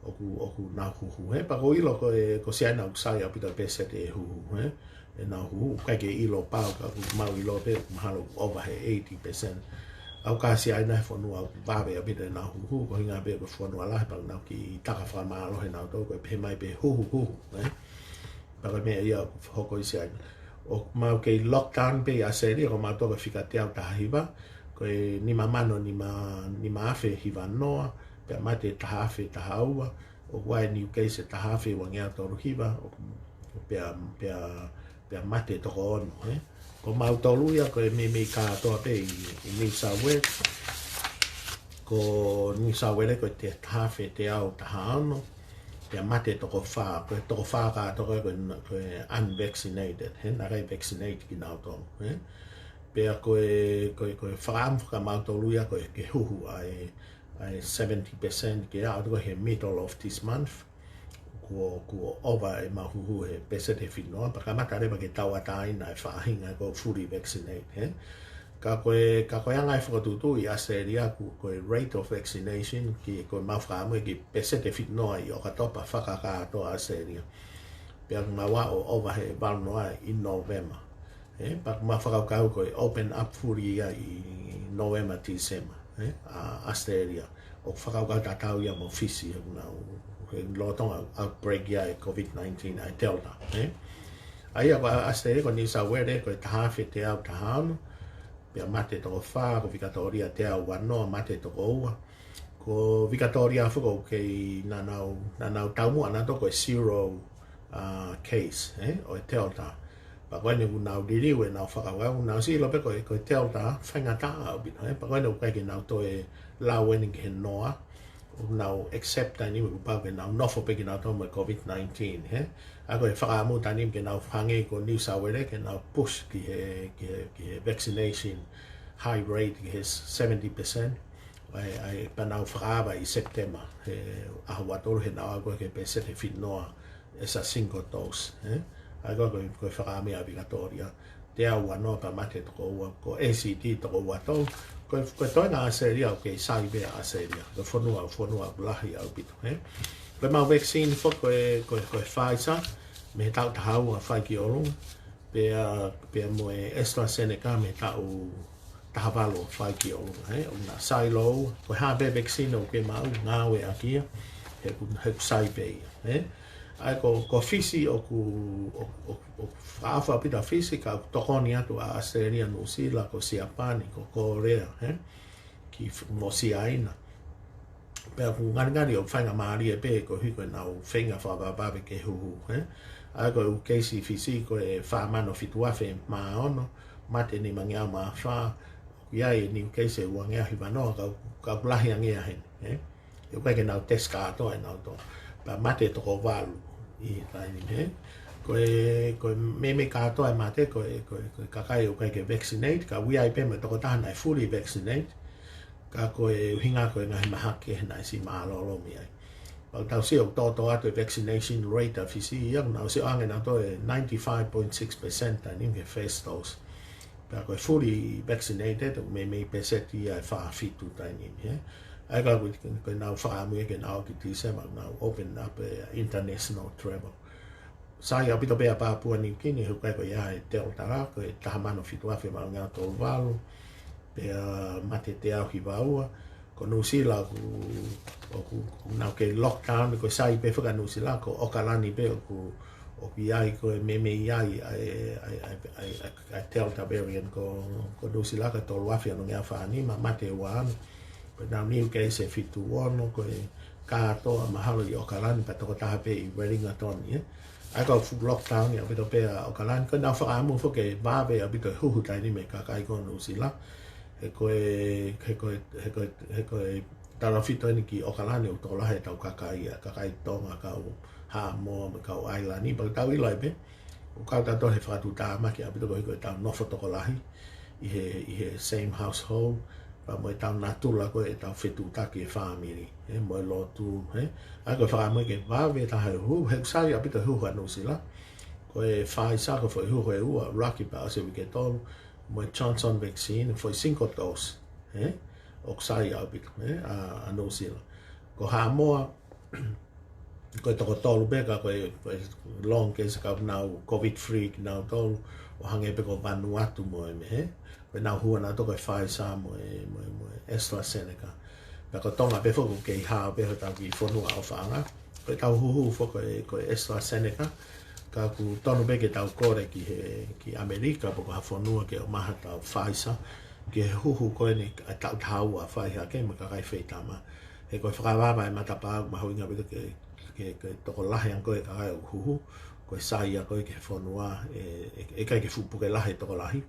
ʻOku, ʻoku nau huhu, ē? Pea ʻoku ʻilo ko e, ko Siaina ʻoku sai ʻaupito e pēseti ʻe huhu, ē? ʻEnau huhu, ʻikai ke ʻilo pau, ka ʻoku mau ʻilo pē, mahalo ʻoku ʻova he eighty percent. ʻA ia ko Siaina he fonua ʻoku vave ʻaupito ʻenau huhu, ko e ʻuhinga pē ko e fonua lahi, pea ʻoku nau kiʻi taka fakamālohi ʻenautolu, ko e pehē mai pē huhu, huhu, ē? Pea ko e meʻa ia ʻoku hoko ʻi Siaina. ʻOku mau kei lockdown pē ʻi ʻAositelēlia, ko mautolu ko e fika teau taha hiva, ko e nima mano nima, nima afe hiva noa, pea mate taha afe taha ua, ʻoku ʻi ai e new case ʻe taha afe uangeau tolu hiva, ʻoku pea, pea, pea mate toko ono, ē. Ko mautolu ia ko e meimei kātoa pē ʻi, ʻi New South Wales. Ko New South Wales ko e te taha afe teau taha ono, pea mate toko fā, ko e toko fā kātoa ko e, ko e unvaccinated, ē, naʻe ʻikai vaccinate kinautolu, ē. Pea ko e, ko e, ko e fakaʻamu fakamautolu ia ko e ke huhu ʻa e, ʻa e seventy percent ke aʻu ko e he middle of this month. Kuo, kuo ova ʻemau huhu he pēseti ʻe fitungofulu, pea kamata leva ke tauʻatāina e faʻahinga ko e fully vaccinate, ē. Ka ko e, ka ko e anga e fokotuʻutuʻu ʻi ʻAositelēlia ko, ko e rate of vaccination ki, ko ʻemau fakaʻamu ki pēseti ʻe fitungofulu ʻi ʻOkatopa fakakātoa ʻAositelēlia. Pea mau aʻu ʻo ova he valungofulu ʻi Nōvema. Ē, pea mau fakakaukau ko e open up fully ia ʻi Nōvema, Tīsema, ē, ʻa ʻAositelēlia. ʻOku fakakaukau tatau ia mo Fisi, he ʻoku nau, he lolotonga outbreak ia e COVID nineteen ʻa e Delta, ē. ʻA ia ko ʻAositelēlia, ko New South Wales ko e taha afe teau taha ono, pea mate toko fā, ko Vikatōlia teau uanoa, mate toko ua. Ko Vikatōlia foki ʻoku kei naʻa nau, naʻa nau taumuʻa nautolu ko e zero, uh, case, ē, ʻo e Delta. Pea ko eni ʻoku nau liliu ʻenau fakakaukau, ʻoku nau sio pē ko e, ko e Delta faingataʻa ʻaupito, ē. Pea ko eni ʻoku ʻikai ke nau toe lau eni ki he noa, ʻoku nau accept eni kuo pau ke nau nofo pē kinautolu mo e COVID nineteen, ē. ʻA ia ko e fakaʻamu taimi ni ke nau hangē ko New South Wales ke nau push ki he, ki he, ki he vaccination high rate ki he seventy percent. ʻA ia, ʻa ia pea nau fakaava ʻi Sepitema he ʻaho ua tolu he naʻa nau aʻu ko e ke pēseti ʻe fitungofulu ʻi he single dose, ē. ʻA ia ko e, ko e fakaʻamu ia ʻa Vikatōlia teau uanoa pea mate toko ua, ko ACT toko ua tolu. Ko e, ko e toenga ʻAositelēlia ʻoku kei sai pē ʻa ʻAositelēlia. Ko e fonua, fonua lahi ʻaupito, ē. Ko ʻemau vaccine foki ko e, ko e, ko e Pfizer, mei he taʻu taha ua fai ki ʻolunga, pea, pea mo e AstraZeneca mei he taʻu taha valu fai ki ʻolunga, ē. ʻOku na sai lōua, ko e hā pē vaccine ʻoku ke maʻu, ngāueʻaki ia, he ʻoku, he ʻoku sai pē ia, ē. ʻA ia ko, ko Fisi ʻoku, ʻoku, ʻoku, ʻoku fakaʻofa ʻaupito ʻa Fisi, ka ʻoku tokoni atu ʻa ʻAositelēlia, Nuʻusila, ko Siapani, ko Kōlea, ē, ki f-, mo Siaina. Pea ʻoku ngalingali ʻoku faingamālie pē koeʻuhi ko ʻenau feinga fakavavevave ke huhu, ē. ʻA ia ko e ʻū keisi Fisi ko e fā mano fitu afe mā ono, mate nimangeau mā fā, ʻoku ʻi ai e new case ʻe uangeau hivanoa, ka, ka ʻoku lahi ange ia heni, ē. ʻOku ʻikai ke nau test kātoa ʻe nautolu. Pea mate toko valu ʻi he taimi ni, ē. Ko e, ko e meimei kātoa e mate, ko e, ko e, ko e kakai ʻoku ʻikai ke vaccinate, ka ʻoku ʻi ai pē mo e tokotaha naʻe fully vaccinate, ka ko e ʻuhinga ko e ngaahi mahaki he naʻe siʻi mālōlō mei ai. Pea ʻoku tau sio ʻoku tōtō atu e vaccination rate ʻa Fisi ia, ʻoku nau sio ange nautolu e ninety-five point six percent taimi ni he first dose. Pea ko e fully vaccinated, ʻoku meimei pēseti ia ʻe fā fitu taimi ni, ē. ʻA ia ka ko, ko ʻenau fakaʻamu ia ke nau aʻu ki Tīsema, nau open up e international travel. Sai ʻaupito pē ʻa Papua New Guinea, he ʻoku ʻikai ko ia e Delta, ko e taha mano fitu afe mā ngeau tolu valu, pea mate teau hiva ua. Ko Nuʻusila ʻoku, ʻoku, ʻoku nau kei lockdown, ko e sai pē foki ʻa Nuʻusila, ko ʻAokalani pē ʻoku, ʻoku ʻi ai ko e meimei ʻi ai ʻa e, ʻa e, ʻa e, ʻa e, ʻa e, ʻa e Delta variant ko, ko Nuʻusila, ko e tolu afe ono ngeau fā nima, mate ua ono. Ko ʻenau new case ʻe fitu ono, ko e kātoa mahalo ʻi ʻAokalani, pea tokotaha pē ʻi Wellington, ē. ʻA ia ko e full lockdown ia ʻaupito pē ʻa ʻAokalani, ko ʻenau fakaʻamu foki ke vave ʻaupito e huhu taimi ni mei he kakai ko Nuʻusila. He ko e, he ko e, he ko e, he ko e talafito eni ki ʻAokalani ʻoku tokolahi ʻetau kakai ia, kakai Tonga, kau Haʻamoa, mo e kau ʻAilani, pea tau ʻilo ai pē, ʻoku kau tautolu he fakatuʻutāmaki ʻaupito koeʻuhi ko ʻetau nofo tokolahi ʻi he, ʻi he same household, pea mo ʻetau natula ko ē ʻetau fetuʻutaki e fāmili, ē, mo e lotu, ē. ʻA ia ko e fakaʻamu ke vave taha e huhu, he ʻoku sai ʻaupito e huhu ʻa Nuʻusila. Ko e Pfizer ko e foʻi huhu ʻe ua, ʻuluaki pea ʻosi e uike ʻe tolu, mo e Johnson vaccine, foʻi single dose, ē. ʻOku sai ʻaupito, ē, ʻa, ʻa Nuʻusila. Ko Haʻamoa, ko e toko tolu pē, ka ko e, ko e long case ka ʻoku nau COVID free kinautolu, ʻo hangē pē ko Vanuatu mo e meʻa, ē. Ko ʻenau huhu nautolu ko e Pfizer mo e, mo e, mo e AstraZeneca. Pea ko Tonga pē foki ʻoku kei hao pē hotau kiʻi fonua ʻofaʻanga. Ko ʻetau huhu foki ko e, ko e AstraZeneca, ka ʻoku tonu pē ke tau kole ki he, ki ʻAmelika, pe ko ha fonua ke ʻomai haʻatau Pfizer, ki he huhu ko eni ʻa e taʻu taha ua fai hake mo e kakai feitama. He ko e fakaava e matapā, mahuʻinga ʻaupito ke, ke, ke tokolahi ange ko ē e kakai ʻoku huhu, ko e sai ia ko ē ki he fonua, ʻe, ʻe, ʻe ʻikai ke fuʻu puke lahi e tokolahi.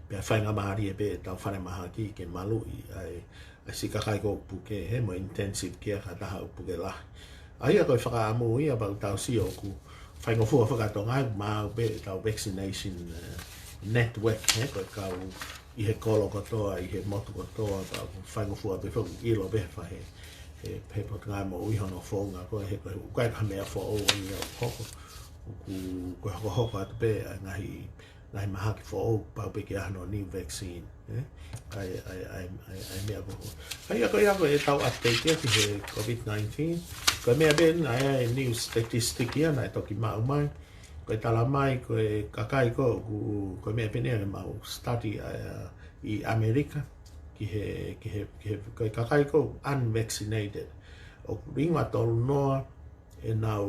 Pea faingamālie pē ʻetau falemahaki ke maluʻi ʻa e, ʻa e siʻi kakai ko ē ʻoku puke, he mo e intensive care, ka taha ʻoku puke lahi. ʻA ia ko e fakaʻamu ia pea ʻoku tau sio ʻoku faingofua fakatonga, maʻu pē ʻetau vaccination, eh, network, he, ko e kau ʻi he kolo kotoa, ʻi he motu kotoa, pea ʻoku faingofua pē foki ʻilo pē he faʻahi, he, he Potungāue Moʻui hono founga ko ē, he ko e ʻikai ko ha meʻa foʻou ia ʻoku hoko. ʻOku, ko e hokohoko atu pē ʻa e ngaahi, ngaahi mahaki foʻou, pau pē ke ʻi ai hano new vaccine, eh? ʻA e, ʻa e, ʻa e, ʻa e, ʻa e meʻa ko ē. ʻA ia ko ia ko ʻetau update ia ki he COVID nineteen. Ko e meʻa pē ena, ʻa e new statistic ia naʻe toki maʻu mai. Ko e tala mai, ko e kakai ko ē ʻoku, ko e meʻa pē ena ʻemau study ʻa, ʻi ʻAmelika, ki he, ki he, ki he, ko e kakai ko ē unvaccinated, ʻoku lima tolu noa ʻenau,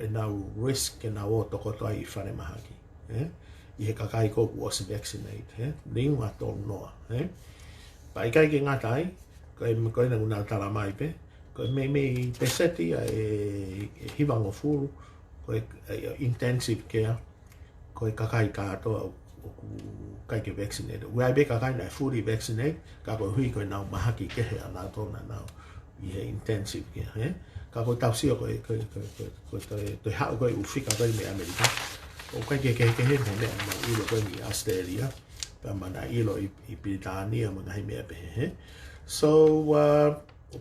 ʻenau risk ke nau ō tokoto ai ʻi falemahaki, eh? ʻI he kakai ko ē ʻoku ʻosi vaccinate, eh? Lima tolu noa, eh? Pea ʻikai ke ngata ai, ko e, ko ena ʻoku nau tala mai pē, ko e meimei pēseti ia ʻe, ʻe hivangofulu, ko e, ʻe intensive care, ko e kakai kātoa ʻoku ʻikai ke vaccinate. ʻOku ʻi ai pē kakai naʻe fully vaccinate, ka koeʻuhi ko ʻenau mahaki kehe ʻanautolu naʻa nau ʻi he intensive care, he? Ka ko ʻetau sio ko e, ko e, ko e, ko e, ko e toe, toe haʻu ko ē ʻū fika ko ē mei ʻAmelika, ʻoku ʻikai ke kehekehe mo e meʻa naʻa nau ʻilo ko ē mei ʻAositelēlia, pea mo e meʻa naʻe ʻilo ʻi, ʻi Pilitānia mo e ngaahi meʻa pehē, he? So, uh,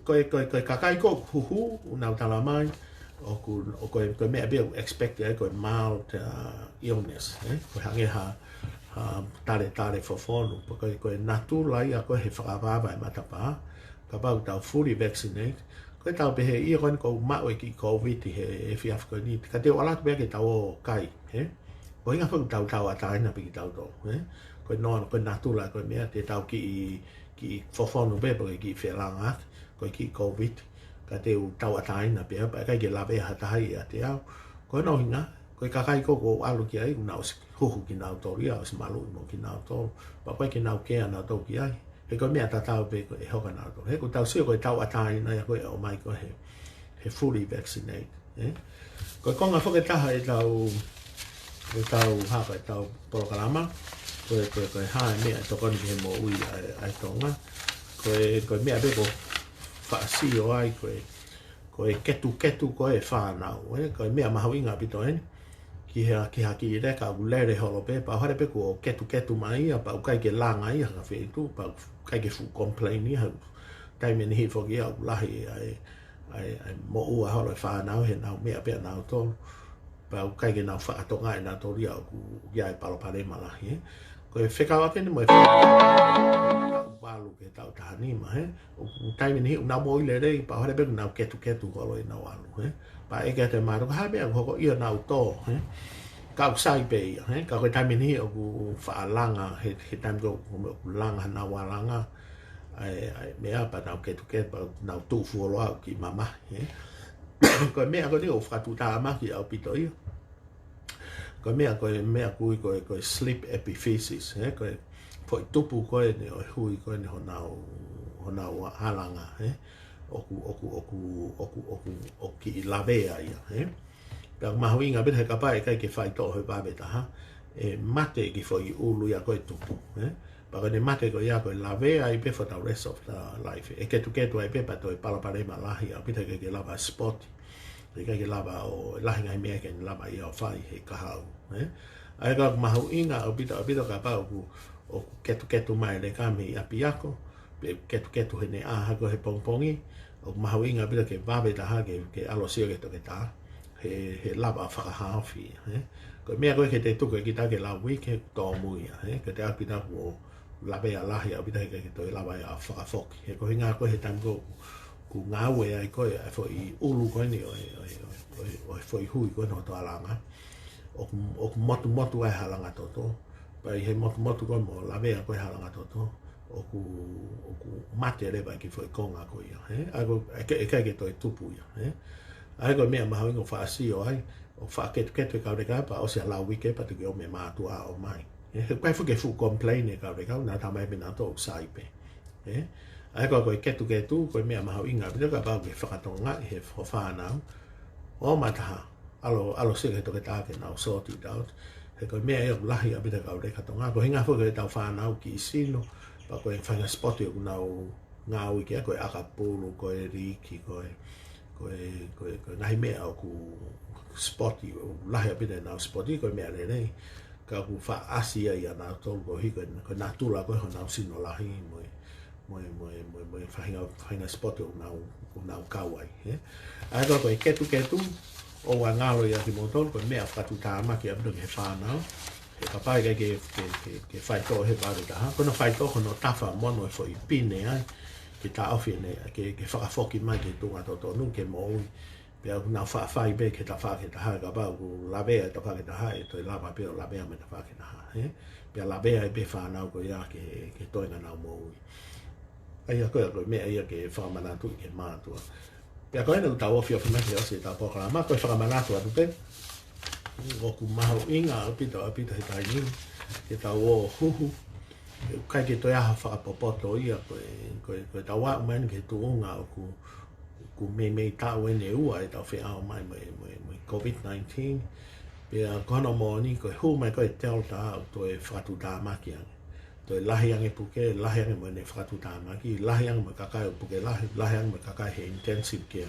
ko e, ko e, ko e kakai ko ē ʻoku huhu, ʻoku nau tala mai, ʻoku, ʻo ko e, ko e meʻa pē ʻoku expect ai ko e mild, uh, illness, eh? Ko e hangē ha, ha taletale fofonu, pea ko e, ko e natula ia ko ē he fakaava e matapā, kapau ʻoku tau fully vaccinate, ko ʻetau pehē ia ko eni ʻoku ou maʻu e kiʻi COVID ʻi he efiafi ko eni, ka te u ʻalu atu pē ke tau ō ʻo kai, eh? Ko e ʻuhinga foki ʻoku tau tauʻatāina pē kitautolu, eh? Ko e noa, ko e natula ko e meʻa, te tau kiʻi, kiʻi fofonu pē, pe ko e kiʻi felāngaaki, ko e kiʻi COVID, ka te u tauʻatāina pē au, pea ʻikai ke lavea ha taha ia ʻiate au. Ko hono ʻuhinga, ko e kakai ko ē ʻoku ou ʻalu ki ai, ʻoku nau ʻosi huhu kinautolu ia, ʻosi maluʻi mo kinautolu. Pea ʻoku ʻikai ke nau kea nautolu ki ai. He ko e meʻa tatau pē ko ē ʻe hoko ʻanautolu. He ʻoku tau sio ko e tauʻatāina ia ko ē ʻomai ko ē he, he fully vaccinate, eh? Ko e konga foki ʻe taha ʻetau, ʻetau, ha, ko ʻetau polokalama, ko e, ko e, ko e hā e meʻa ʻe tokoni ki he moʻui ʻa e, ʻa e Tonga. Ko e, ko e meʻa pē ʻoku ou faʻa sio ai, ko e, ko e ketuketu ko ē e fānau, eh? Ko e meʻa mahuʻinga ʻaupito eni. Ki ha, ki ha kiʻi leka ʻoku lele holo pē, pea ʻohovale pē kuo ketuketu mai ia, pea ʻoku ʻikai ke langa ia ha feituʻu, pea ʻoku ʻikai ke fuʻu complain ia, ha taimi ʻe niʻihi foki ia ʻoku lahi ʻa e, ʻa e, ʻa e moʻua holo e fānau, he nau meʻa pē ʻanautolu. Pea ʻoku ʻikai ke nau faʻa tokangaʻi ʻenautolu ia ʻoku ʻi ai e palopalema lahi, eh? Ko e fekauʻaki eni mo e fānau, taʻu valu ki he taʻu taha nima, he? ʻOku taimi ʻe niʻihi ʻoku nau moʻui lelei, pea ʻohovale pē ʻoku nau ketuketu holo ʻi heʻenau ʻalu, he? Pea ʻeke atu ʻe mātuʻa, ko e hā e meʻa ʻoku hoko ʻi heʻenau tō, he? Ka ʻoku sai pē ia, he? Ka ko e taimi ʻe niʻihi ʻoku faʻa langa, he, he taimi ko ē ʻoku, ʻoku langa honau alanga, ʻa e, ʻa e meʻa pea nau ketuketu, pea nau tuʻu fuoloa ʻo kiʻi mamahi, he? Ko e meʻa ko eni ʻoku fakatuʻutāmaki ʻaupito ia. Ko e meʻa, ko e meʻa ʻoku ui ko e, ko e sleep epiphysis, he? Ko e foʻi tupu ko eni ʻo e hui ko eni honau, honau alanga, he? ʻOku, ʻoku, ʻoku, ʻoku, ʻoku, ʻoku kiʻi lavea ia, he? Pea ʻoku mahuʻinga ʻaupito he kapau ʻe ʻikai ke faitoʻo he vave taha, ʻe mate e kiʻi foʻi ʻulu ia ko ē tupu, he? Pea ko ʻene mate ko ia ko e lavea ai pē for the rest of the life. ʻE ketuketu ai pē pea toe palopalema lahi ʻaupito, ʻikai ke lava sport. ʻIkai ke lava ʻo, lahi ngaahi meʻa ʻikai ke ne lava ia ʻo fai he kahaʻu, eh? ʻA ia ka ʻoku mahuʻinga ʻaupito, ʻaupito kapau ʻoku, ʻoku ketuketu mai e leka mei ʻapiako, pe ketuketu heʻene ʻā hake he pongipongi, ʻoku mahuʻinga ʻaupito ke vave taha ke, ke ʻalu ʻo sio ki he toketā, he, he lava ʻo fakahaofi, eh? Ko e meʻa ko ē ke te tuku ʻe kita ke lau uike, tōmui ia, eh? Ke te ʻalu kita kuo lavea lahi ʻaupito he ʻikai ke toe lava ia ʻo fakafoki. He ko e ʻuhinga ko ē he taimi ko ē ʻoku ngāue ai ko ē ʻa e foʻi ʻulu ko eni ʻo e, ʻo e, ʻo e, ʻo e, ʻo e foʻi hui ko eni hoto alanga. ʻOku, ʻoku motumotu ai e halanga toto. Pea ʻi he motumotu ko ē mo lavea ko ē e halanga toto, ʻoku, ʻoku mate leva e kiʻi foʻi konga ko ia, he? ʻA ia ko e, ʻikai, ʻikai ke toe tupu ia, he? ʻA ia ko e meʻa mahuʻinga ʻoku faʻa sio ai, ʻoku faʻa ketuketu e kau leka pea ʻosi ha lau uike pea toki ō mai e mātuʻa ʻo ʻomai. He, he ʻikai fuʻu ke fuʻu complain e kau leka, nau tala mai pē nautolu ʻoku sai pē. Eh? ʻA ia ko e, ko e ketuketu, ko e meʻa mahuʻinga ʻaupito kapau ʻoku ke fakatokangaʻi he fānau, ō mai taha, ʻAlu, ʻalu sio ki he toketā ke nau sort it out. He ko e meʻa ia ʻoku lahi ʻaupito he kau leka Tonga. Ko e ʻuhinga foki ko ʻetau fānau kiʻi sino, pea ko e faʻahinga sport ʻoku nau ngāue ki ai, ko e ʻakapulu, ko e liiki, ko e, ko e, ko e, ko e ngaahi meʻa ʻoku sport ʻoku lahi ʻaupito ʻenau sport, ko e meʻa lelei. Ka ʻoku faʻa ʻasi ai ʻa nautolu koeʻuhi ko e, ko e natula ko ē honau sino lahi mo e, mo e, mo e, mo e, mo e faʻahinga, faʻahinga sport ʻoku nau, ʻoku nau kau ai, ē? ʻA ia ko e ketuketu, ʻoua ngalo ia kimoutolu, ko e meʻa fakatuʻutāmaki ʻaupito ki he fānau. He kapau ʻe ʻikai ke, ke, ke, ke faitoʻo he valu taha. Ko hono faitoʻo, ko hono tafa mo hono foʻi pine ai, ke taʻofi ʻene, ke, ke fakafoki mai ki he tuʻunga totonu, ke moʻui. Pea ʻoku nau faʻa fai pē ki he tafaʻaki ʻe taha, kapau ʻoku lavea e tafaʻaki ʻe taha, ʻe toe lava pē ʻo lavea mo e tafaʻaki ʻe taha, ē? Pea lavea ai pē fānau ko ia ki he, ki he toenga ʻenau moʻui. ʻA ia ko e, ko e meʻa ia ke fakamanatu ki he mātuʻa. Pea ko ena ʻoku tau ofiofi mai ki he ʻosi ʻetau polokalama, ko e fakamanatu atu pē, ʻoku mahuʻinga ʻaupito, ʻaupito he taimi ni, ke tau ō ʻo huhu, ʻoku ʻikai ke toe ʻi ai ha fakapotopoto ia, ko e, ko e, ko ʻetau aʻu mai eni ki he tuʻunga ʻoku, ʻoku meimei taʻu eni ʻe ua ʻetau feʻao mai mo e, mo e, mo e COVID nineteen. Pea ko hono moʻoni ko e hū mai ko ē ʻa e Delta ʻoku toe fakatuʻutāmaki ange. Toe lahi ange puke, lahi ange mo ʻene fakatuʻutāmaki, lahi ange mo e kakai ʻoku puke lahi, lahi ange mo e kakai he intensive care.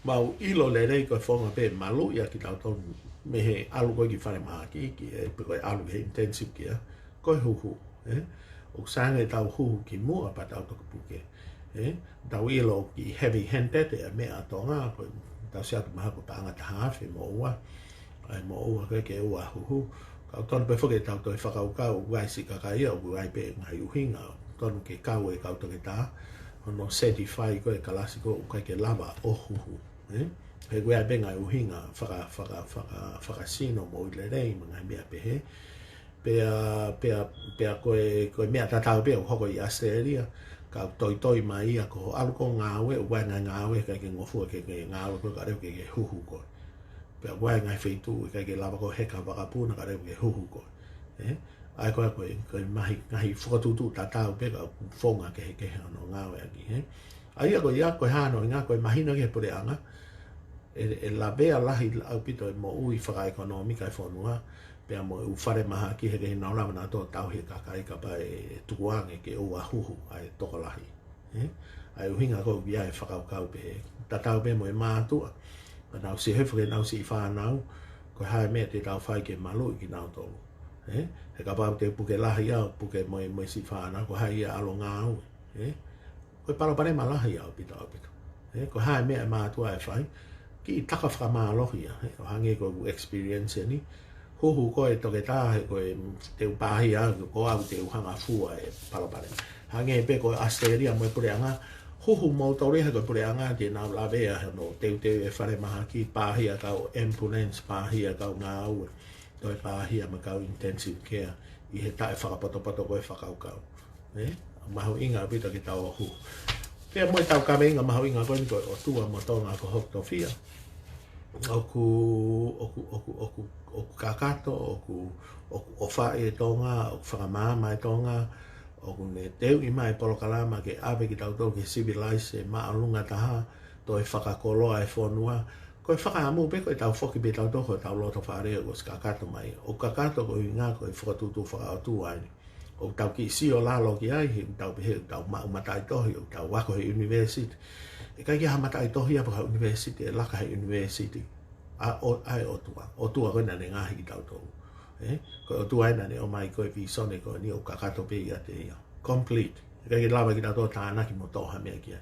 Mau ʻilo lelei ko e founga pē maluʻi ʻa kitautolu mei he ʻalu ko ē ki falemahaki, ki he, pe ko e ʻalu ki he intensive care, ko e huhu, ē? ʻOku sai ange ʻetau huhu kimuʻa pea tau toki puke, ē? Tau ʻilo ʻoku heavy handed ʻa e meʻa ʻa Tonga, ko e tau sio atu mahalo ko e paʻanga taha afe mo ua, ʻa ia mo ua ko ē ke ua huhu. Ka ʻoku tonu pē foki ke tau toe fakakaukau, ʻoku ʻi ai siʻi kakai ia, ʻoku ʻi ai pē ngaahi ʻuhinga, tonu ke kau e kau toketā, hono certify ko ē kalasi ko ē ʻoku ʻikai ke lava ʻo huhu, ē? He ʻoku ʻi ai pē ngaahi ʻuhinga faka, faka, faka, fakasino moʻui lelei, mo e ngaahi meʻa pehē. Pea, pea, pea ko e, ko e meʻa tatau pē ʻoku hoko ʻi ʻAositelēlia, ka ʻoku toitoi mai ia ko hoʻo ʻalu ko ē ʻo ngāue, ʻoku ʻi ai e ngaahi ngāue ʻikai ke ngofua ke, ke ngāue ko ē kae ʻoua ke, ke huhu koe. Pea ʻoku ʻi ai e ngaahi feituʻu ʻikai ke lava ko ē ʻo heka vakapuna kae ʻoua ke huhu koe. Ē? ʻA ia ko e, ko e, ko e ngaahi, ngaahi fokotuʻutuʻu tatau pē ka ʻoku founga kehekehe hono ngāueʻaki, ē? ʻA ia ko ia, ko e hā hono ʻuhinga, ko e mahino ki he puleʻanga, ʻe, ʻe lavea lahi ʻaupito e moʻui fakaʻekonōmika e fonua, pea mo e ʻū falemahaki he ʻikai ke nau lava nautolu ʻo tauhi e kakai kapau ʻe tukuange ke ʻoua huhu ʻa e tokolahi. Ē? ʻA e ʻuhinga ko ia e fakakaukau pehē. Tatau pē mo e mātuʻa. Ka nau sio hifo ki heʻenau siʻi fānau, ko e hā e meʻa te tau fai ke maluʻi kinautolu. Ē? He kapau te puke lahi au, puke mo e, mo e siʻi fānau, ko hai ia ʻalu ʻo ngāue. Ē? Ko e palopalema lahi ʻaupito, ʻaupito. Ē? Ko e hā e meʻa e mātuʻa ʻe fai, kiʻi taka fakamālohi ia, ē? ʻO hangē ko ʻeku experience eni, huhu ko ē toketā he ko e te u pāhia, ko au te u hanga ʻo fua e palopalema. Hangē pē ko ʻAositelēlia mo e puleʻanga, huhu moutolu ia he ko e puleʻanga te nau lavea hono teuteu e falemahaki, pāhia kau ambulance, pāhia kau ngāue, toe pāhia mo e kau intensive care ʻi he taʻefakapotopoto ko ē fakakaukau. Ē? Mahuʻinga ʻaupito ke tau huhu. Pea mo ʻetau kaveinga mahuʻinga ko eni ko e ʻOtua mo Tonga ko hoku tofiʻa. ʻOku, ʻoku, ʻoku, ʻoku, ʻoku kakato, ʻoku, ʻoku ʻofaʻi e Tonga, ʻoku fakamaama e Tonga, ʻoku ne teuʻi mai e polokalama ke ʻave kitautolu ke civilise e māʻolunga taha, toe fakakoloa e fonua. Ko e fakaʻamu pē ko ʻetau foki pē tautolu ko ʻetau loto fakalea ʻoku ʻosi kakato mai. ʻOku kakato ko e ʻuhinga ko e fokotuʻutuʻu fakaʻotua eni. ʻOku tau kiʻi sio lalo ki ai, he ʻoku tau pehē, ʻoku tau maʻu mataʻitohi, ʻoku tau ako he university. ʻE ʻikai ke ʻi ai ha mataʻitohi ia pe ko ha university, ʻe laka he university. ʻA ʻo, ʻa e ʻOtua. ʻOtua ko ē naʻa ne ngaohi kitautolu. Ē? Ko e ʻOtua ē naʻa ne ʻomai ko ē e visone ko eni ʻoku kakato pē ʻiate ia. Complete. ʻE ʻikai ke lava kitautolu ʻo tānaki mo toʻo ha meʻa ki ai.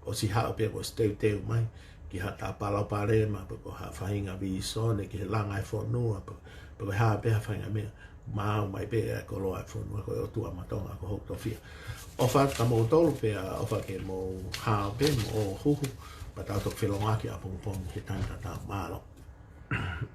ʻOsi haʻu pē kuo ʻosi teuteu mai, ki ha taha palopalema, pe ko ha faʻahinga visone, ki he langa e fonua, pe, pe ko e hā pē ha faʻahinga meʻa, maau mai pē e koloa e fonua, ko e ʻOtua mo Tonga ko hoku tofiʻa. ʻOfa atu kia moutolu pea ʻofa ke mou hao pē, mou ō ʻo huhu, pea tau toki felōngoaki ʻapongipongi he taimi tatau. Mālō.